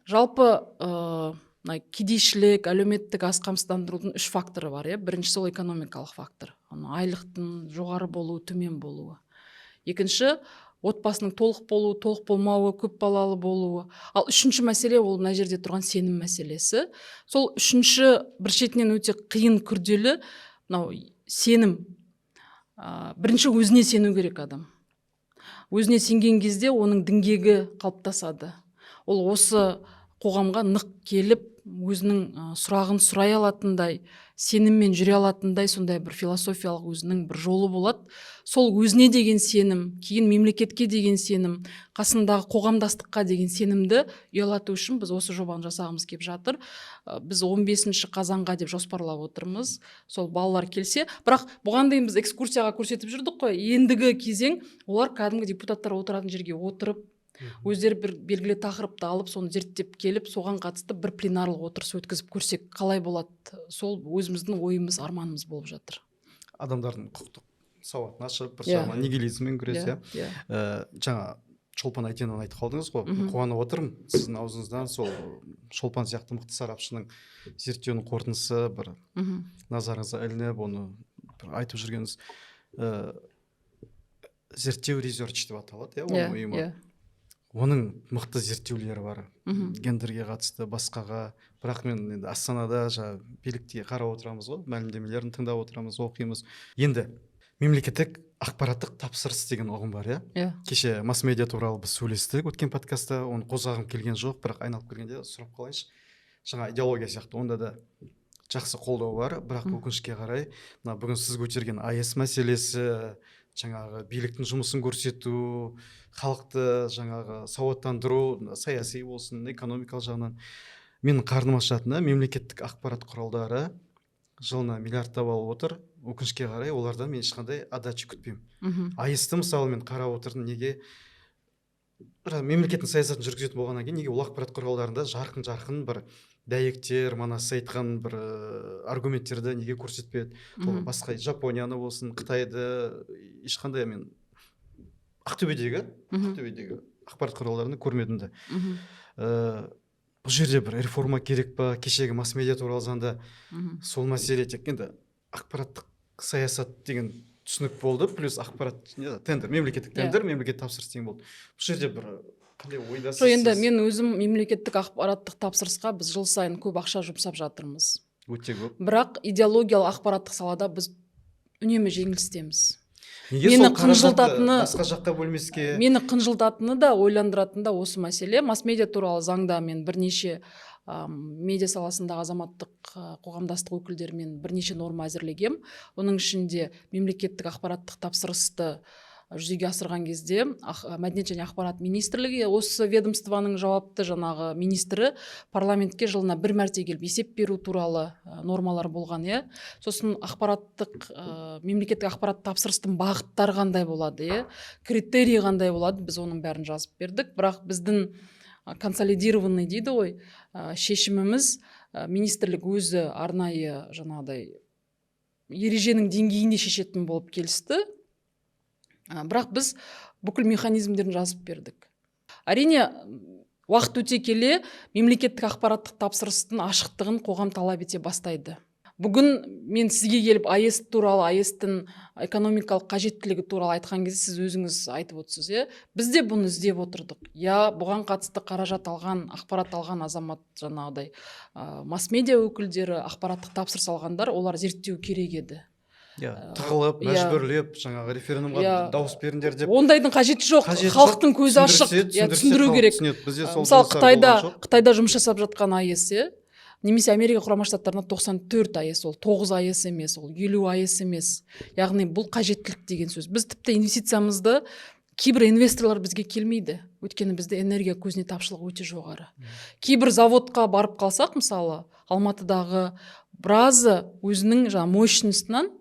Speaker 2: Жалпы мына кедейшілік, әлеуметтік аз қамсыздандырудың үш факторы бар, иә. Біріншісі ол экономикалық фактор, ана айлықтың жоғары болуы, төмен болуы. Екінші, отбасының толық болуы, толық болмауы, көп балалы болуы. Ал үшінші мәселе ол мына жерде тұрған сенім мәселесі. Сол үшінші бір шетінен өте қиын, күрделі мынау сенім. Бірінші өзіне сену керек. Адам өзіне сенген кезде оның діңгегі қалыптасады. Ол осы қоғамға нық келіп, өзінің сұрағын сұрай алатындай, сеніммен жүре алатындай сондай бір философиялық өзінің бір жолы болады. Сол өзіне деген сенім, кейін мемлекетке деген сенім, қасындағы қоғамдастыққа деген сенімді ұялату үшін біз осы жобаны жасағымыз келіп жатыр. Біз 15 қазанға деп жоспарлап отырмыз. Сол балалар келсе. Бірақ бұған дейін біз экскурсияға көрсетіп жүрдік қой. Ендігі кезең олар кәдімгі депутаттар отыратын жерге отырып, өздері бір белгілі тақырыпты алып, соны зерттеп келіп, соған қатысты бір пленарлық отырыс өткізіп көрсек қалай болады? Сол өзіміздің ойымыз, арманымыз болып жатыр.
Speaker 1: Адамдардың құқықтық сауатын ашып, бір жағынан нигилизммен күрес, иә.
Speaker 2: Иә.
Speaker 1: Жаңа Шолпан Әйтенованы айтып қалдыңыз ғой, қуанып отырмын сіздің аузыңыздан сол Шолпан сияқты мықты сарапшының зерттеуінің қорытындысы бір назарыңызға ілініп, оны бір айтып жүргеніңіз. Зерттеу Research деп аталады, иә, оның ұйымы. Оның мықты зерттеулері бар гендерге қатысты, басқаға. Бірақ мен енді Астанада жаңағы билікте қарап отырамыз ғой, мәлімдемелерін тыңдап отырамыз, оқимыз. Енді мемлекеттік ақпараттық тапсырыс деген ұғым бар, иә?
Speaker 2: Иә.
Speaker 1: Кеше масс медиа туралы біз сөйлестік өткен подкастта, оны қозғағым келген жоқ, бірақ айналып келгенде сұрап қалайыншы. Жаңа идеология сияқты, онда да жақсы қолдау бар, бірақ өкінішке қарай, мына бүгін сіз көтерген АЭС мәселесі, жаңағы биліктің жұмысын көрсету, халықты жаңағы сауаттандыру, саяси болсын, экономикалық жағынан, менің қарным ашатыны, мемлекеттік ақпарат құралдары жылына миллиардтап алып отыр. Өкінішке қарай, олардан мен ешқандай отдача күтпеймін. АЭС-ті мысалы мен қарап отырдым, неге бір мемлекеттің саясатын жүргізетін болғаннан кейін, неге ол ақпарат құралдарында жарқын жарқын бір дәйектер, мана сіз айтқан бір аргументтерді неге көрсетпеді? Ол басқа Жапонияны болсын, Қытайды, ешқандай мен Ақтөбедегі ақпарат құралдарында көрмедім де. Бұл жерде бір реформа керек па? Кешегі масс медиа туралы заңда сол мәселе, тек енді ақпараттық саясат деген түсінік болды, плюс ақпарат не, тендер, мемлекеттік тендер, мемлекет тапсырыс деген болды. Бұл жерде бір қандай ойдасыз
Speaker 2: Жоқ, енді
Speaker 1: сіз?
Speaker 2: мен өзім мемлекеттік ақпараттық тапсырысқа біз жыл сайын көп ақша жұмсап жатырмыз.
Speaker 1: Өте көп.
Speaker 2: Бірақ идеологиялық ақпараттық салада біз үнемі жеңілістеміз.
Speaker 1: Неге
Speaker 2: Мені
Speaker 1: сол қаражатты
Speaker 2: қынжылтатыны-
Speaker 1: басқа жаққа бөлмеске?
Speaker 2: Мені қынжылтатыны да, ойландыратыны да осы мәселе. Масс медиа туралы заңда мен бірнеше медиа саласындағы азаматтық қоғамдастық өкілдерімен бірнеше норма әзірлегем. Оның ішінде мемлекеттік ақпараттық тапсырысты жүзеге асырған кезде Мәдениет және ақпарат министрлігі, осы ведомствоның жауапты жаңағы министрі парламентке жылына бір мәрте келіп есеп беру туралы нормалар болған, иә. Сосын ақпараттық мемлекеттік ақпарат тапсырыстың бағыттары қандай болады, иә, критерий қандай болады, біз оның бәрін жазып бердік. Бірақ біздің консолидированный дейді ғой, шешіміміз, министрлік өзі арнайы жаңағыдай ереженің деңгейінде шешетін болып келісті. Бірақ біз бүкіл механизмдерін жазып бердік. Әрине, уақыт өте келе мемлекеттік ақпараттық тапсырыстың ашықтығын қоғам талап ете бастайды. Бүгін мен сізге келіп АЭС туралы, АЭС-тің экономикалық қажеттілігі туралы айтқан кезде сіз өзіңіз айтып отырсыз, иә, біз де бұны іздеп отырдық, иә. Бұған қатысты қаражат алған, ақпарат алған азамат, жаңағыдай масс медиа өкілдері, ақпараттық тапсырыс алғандар, олар зерттеу керек еді.
Speaker 1: Иә, тығылып, мәжбүрлеп, жаңағы референдумға дауыс беріңдер деп.
Speaker 2: Ондайдың қажеті жоқ.
Speaker 1: Қажеті жоқ.
Speaker 2: Халықтың көзі ашық.
Speaker 1: Түсіндірсе,
Speaker 2: Иә,
Speaker 1: түсіндірсе,
Speaker 2: түсіндіру
Speaker 1: халық
Speaker 2: керек.
Speaker 1: түсінеді. Бізде сол
Speaker 2: Мысалы,
Speaker 1: жұмыстар
Speaker 2: Қытайда
Speaker 1: болған жоқ.
Speaker 2: Қытайда жұмыс жасап жатқан АЭС, иә, немесе Америка Құрама Штаттарында 94 АЭС, ол 9 АЭС емес, ол 50 АЭС емес. Яғни бұл қажеттілік деген сөз. Біз тіпті инвестициямызды, кейбір инвесторлар бізге келмейді, өйткені бізде энергия көзіне тапшылық өте жоғары. Кейбір заводқа барып қалсақ, мысалы, Алматыдағы, біразы өзінің жаңағы мощностынан,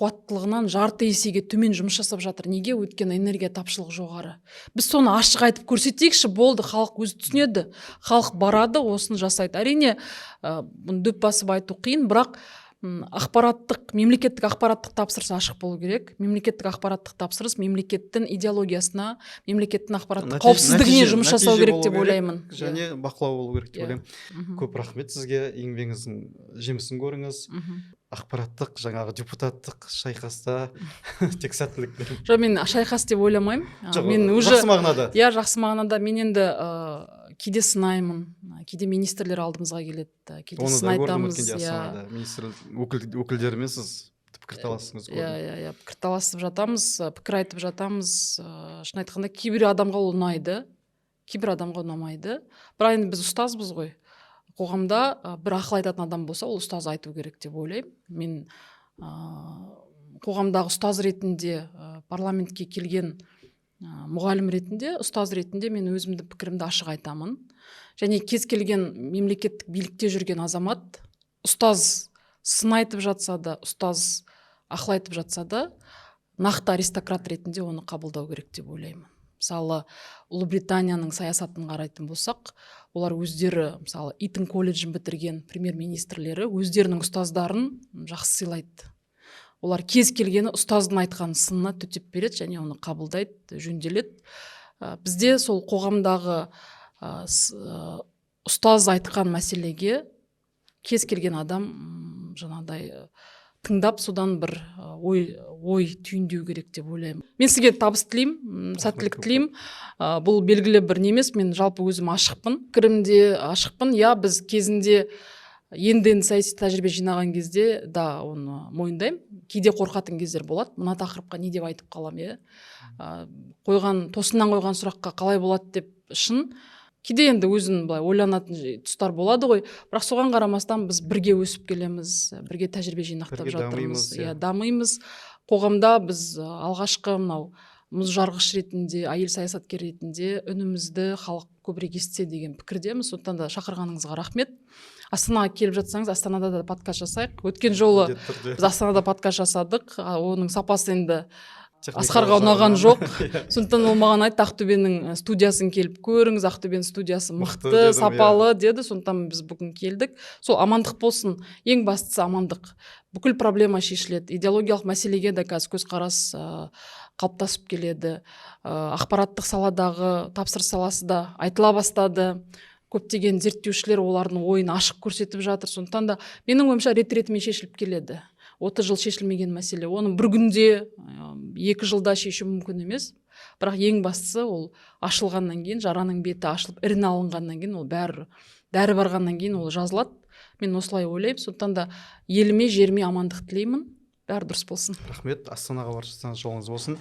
Speaker 2: қуаттылығынан жарты есеге төмен жұмыс жасап жатыр. Неге? Өйткені энергия тапшылығы жоғары. Біз соны ашық айтып көрсетейікші, болды, халық өзі түсінеді, халық барады, осыны жасайды. Әрине, бұны дөп басып айту қиын, бірақ ақпараттық мемлекеттік ақпараттық тапсырыс ашық болу керек. Мемлекеттік ақпараттық тапсырыс мемлекеттің идеологиясына, мемлекеттің ақпараттық қауіпсіздігіне жұмыс жасау
Speaker 1: Нәтиже
Speaker 2: керек
Speaker 1: болу
Speaker 2: деп
Speaker 1: керек.
Speaker 2: ойлаймын.
Speaker 1: Және бақылау болу керек деп ойлаймын. Көп рахмет сізге, еңбегіңіздің жемісін көріңіз. Ақпараттық жаңағы депутаттық шайқаста тек сәттілік тілеймін.
Speaker 2: Жоқ, мен шайқас деп ойламаймын.
Speaker 1: Жоқ,
Speaker 2: мен уже
Speaker 1: жақсы мағынада.
Speaker 2: Иә, жақсы мағынада. Мен енді кейде сынаймын, кейде министрлер алдымызға келеді, кейде
Speaker 1: Оны
Speaker 2: сын
Speaker 1: да көрдім
Speaker 2: айтамыз.
Speaker 1: өткенде Астанада министр өкілдерімен сіз пікірталасыңыз
Speaker 2: Иә.
Speaker 1: көрдім.
Speaker 2: Иә, пікірталасып жатамыз, пікір айтып жатамыз. Шын айтқанда, кейбір адамға ол ұнайды, кейбір адамға ұнамайды. Бірақ енді біз ұстазбыз ғой. Қоғамда бір ақыл айтатын адам болса, ол ұстаз айту керек деп ойлаймын. Мен қоғамдағы ұстаз ретінде, парламентке келген мұғалім ретінде, ұстаз ретінде мен өзімді пікірімді ашық айтамын. Және кез келген мемлекеттік билікте жүрген азамат ұстаз сын айтып жатса да, ұстаз ақыл айтып жатса да, нақты аристократ ретінде оны қабылдау керек деп ойлаймын. Мысалы, Ұлыбританияның саясатын қарайтын болсақ, олар өздері, мысалы, Итон колледжін бітірген премьер министрлері өздерінің ұстаздарын жақсы сыйлайды. Олар кез келгені ұстаздың айтқан сынына төтеп береді және оны қабылдайды, жөнделеді. Бізде сол қоғамдағы ұстаз айтқан мәселеге кез келген адам жаңағыдай тыңдап, содан бір ой түйіндеу керек деп ойлаймын. Мен сізге табыс тілеймін, сәттілік
Speaker 1: Көп.
Speaker 2: тілеймін. Бұл белгілі бір не емес, мен жалпы өзім ашықпын, пікірімде ашықпын. Иә, біз кезінде енді саяси тәжірибе жинаған кезде да, оны мойындаймын, кейде қорқатын кездер болады: мына тақырыпқа не деп айтып қаламын, иә, қойған, тосыннан қойған сұраққа қалай болады деп. Шын, кейде енді өзін былай ойланатын тұстар болады ғой. Бірақ соған қарамастан біз бірге өсіп келеміз, бірге тәжірибе жинақтап
Speaker 1: Бірге
Speaker 2: жатырмыз.
Speaker 1: дамимыз,
Speaker 2: Иә,
Speaker 1: иә.
Speaker 2: дамимыз. Қоғамда біз алғашқы мынау мұз жарғыш ретінде, әйел саясаткер ретінде үнімізді халық көбірек естісе деген пікірдеміз. Сондықтан да шақырғаныңызға рахмет. Астанаға келіп жатсаңыз, Астанада да подкаст жасайық. Өткен жолы
Speaker 1: Міндетті түрде.
Speaker 2: біз Астанада подкаст жасадық, оның сапасы енді
Speaker 1: Техникалық
Speaker 2: Асқарға ұнаған
Speaker 1: жағынан.
Speaker 2: жоқ.
Speaker 1: Иә.
Speaker 2: Сондықтан ол маған айтты: «Ақтөбенің студиясын келіп көріңіз, Ақтөбенің студиясы
Speaker 1: Мықты
Speaker 2: мықты,
Speaker 1: дедім, иә.
Speaker 2: сапалы», — деді. Сондықтан біз бүгін келдік. Сол амандық болсын, ең бастысы амандық. Бүкіл проблема шешіледі. Идеологиялық мәселеге де қазір көзқарас қалыптасып келеді. Ақпараттық саладағы тапсырыс саласы да айтыла бастады, көптеген зерттеушілер олардың ойын ашық көрсетіп жатыр. Сондықтан да менің ойымша, рет ретімен шешіліп келеді. 30 жыл шешілмеген мәселе, оны бір күнде, 2 жылда шешу мүмкін емес. Бірақ ең бастысы, ол ашылғаннан кейін, жараның беті ашылып, ірін алынғаннан кейін, ол бәрі дәрі барғаннан кейін ол жазылады. Мен осылай ойлаймын. Сондықтан да еліме, жеріме амандық тілеймін, бәрі дұрыс болсын.
Speaker 1: Рахмет. Астанаға барып жатсаңыз, жолыңыз болсын.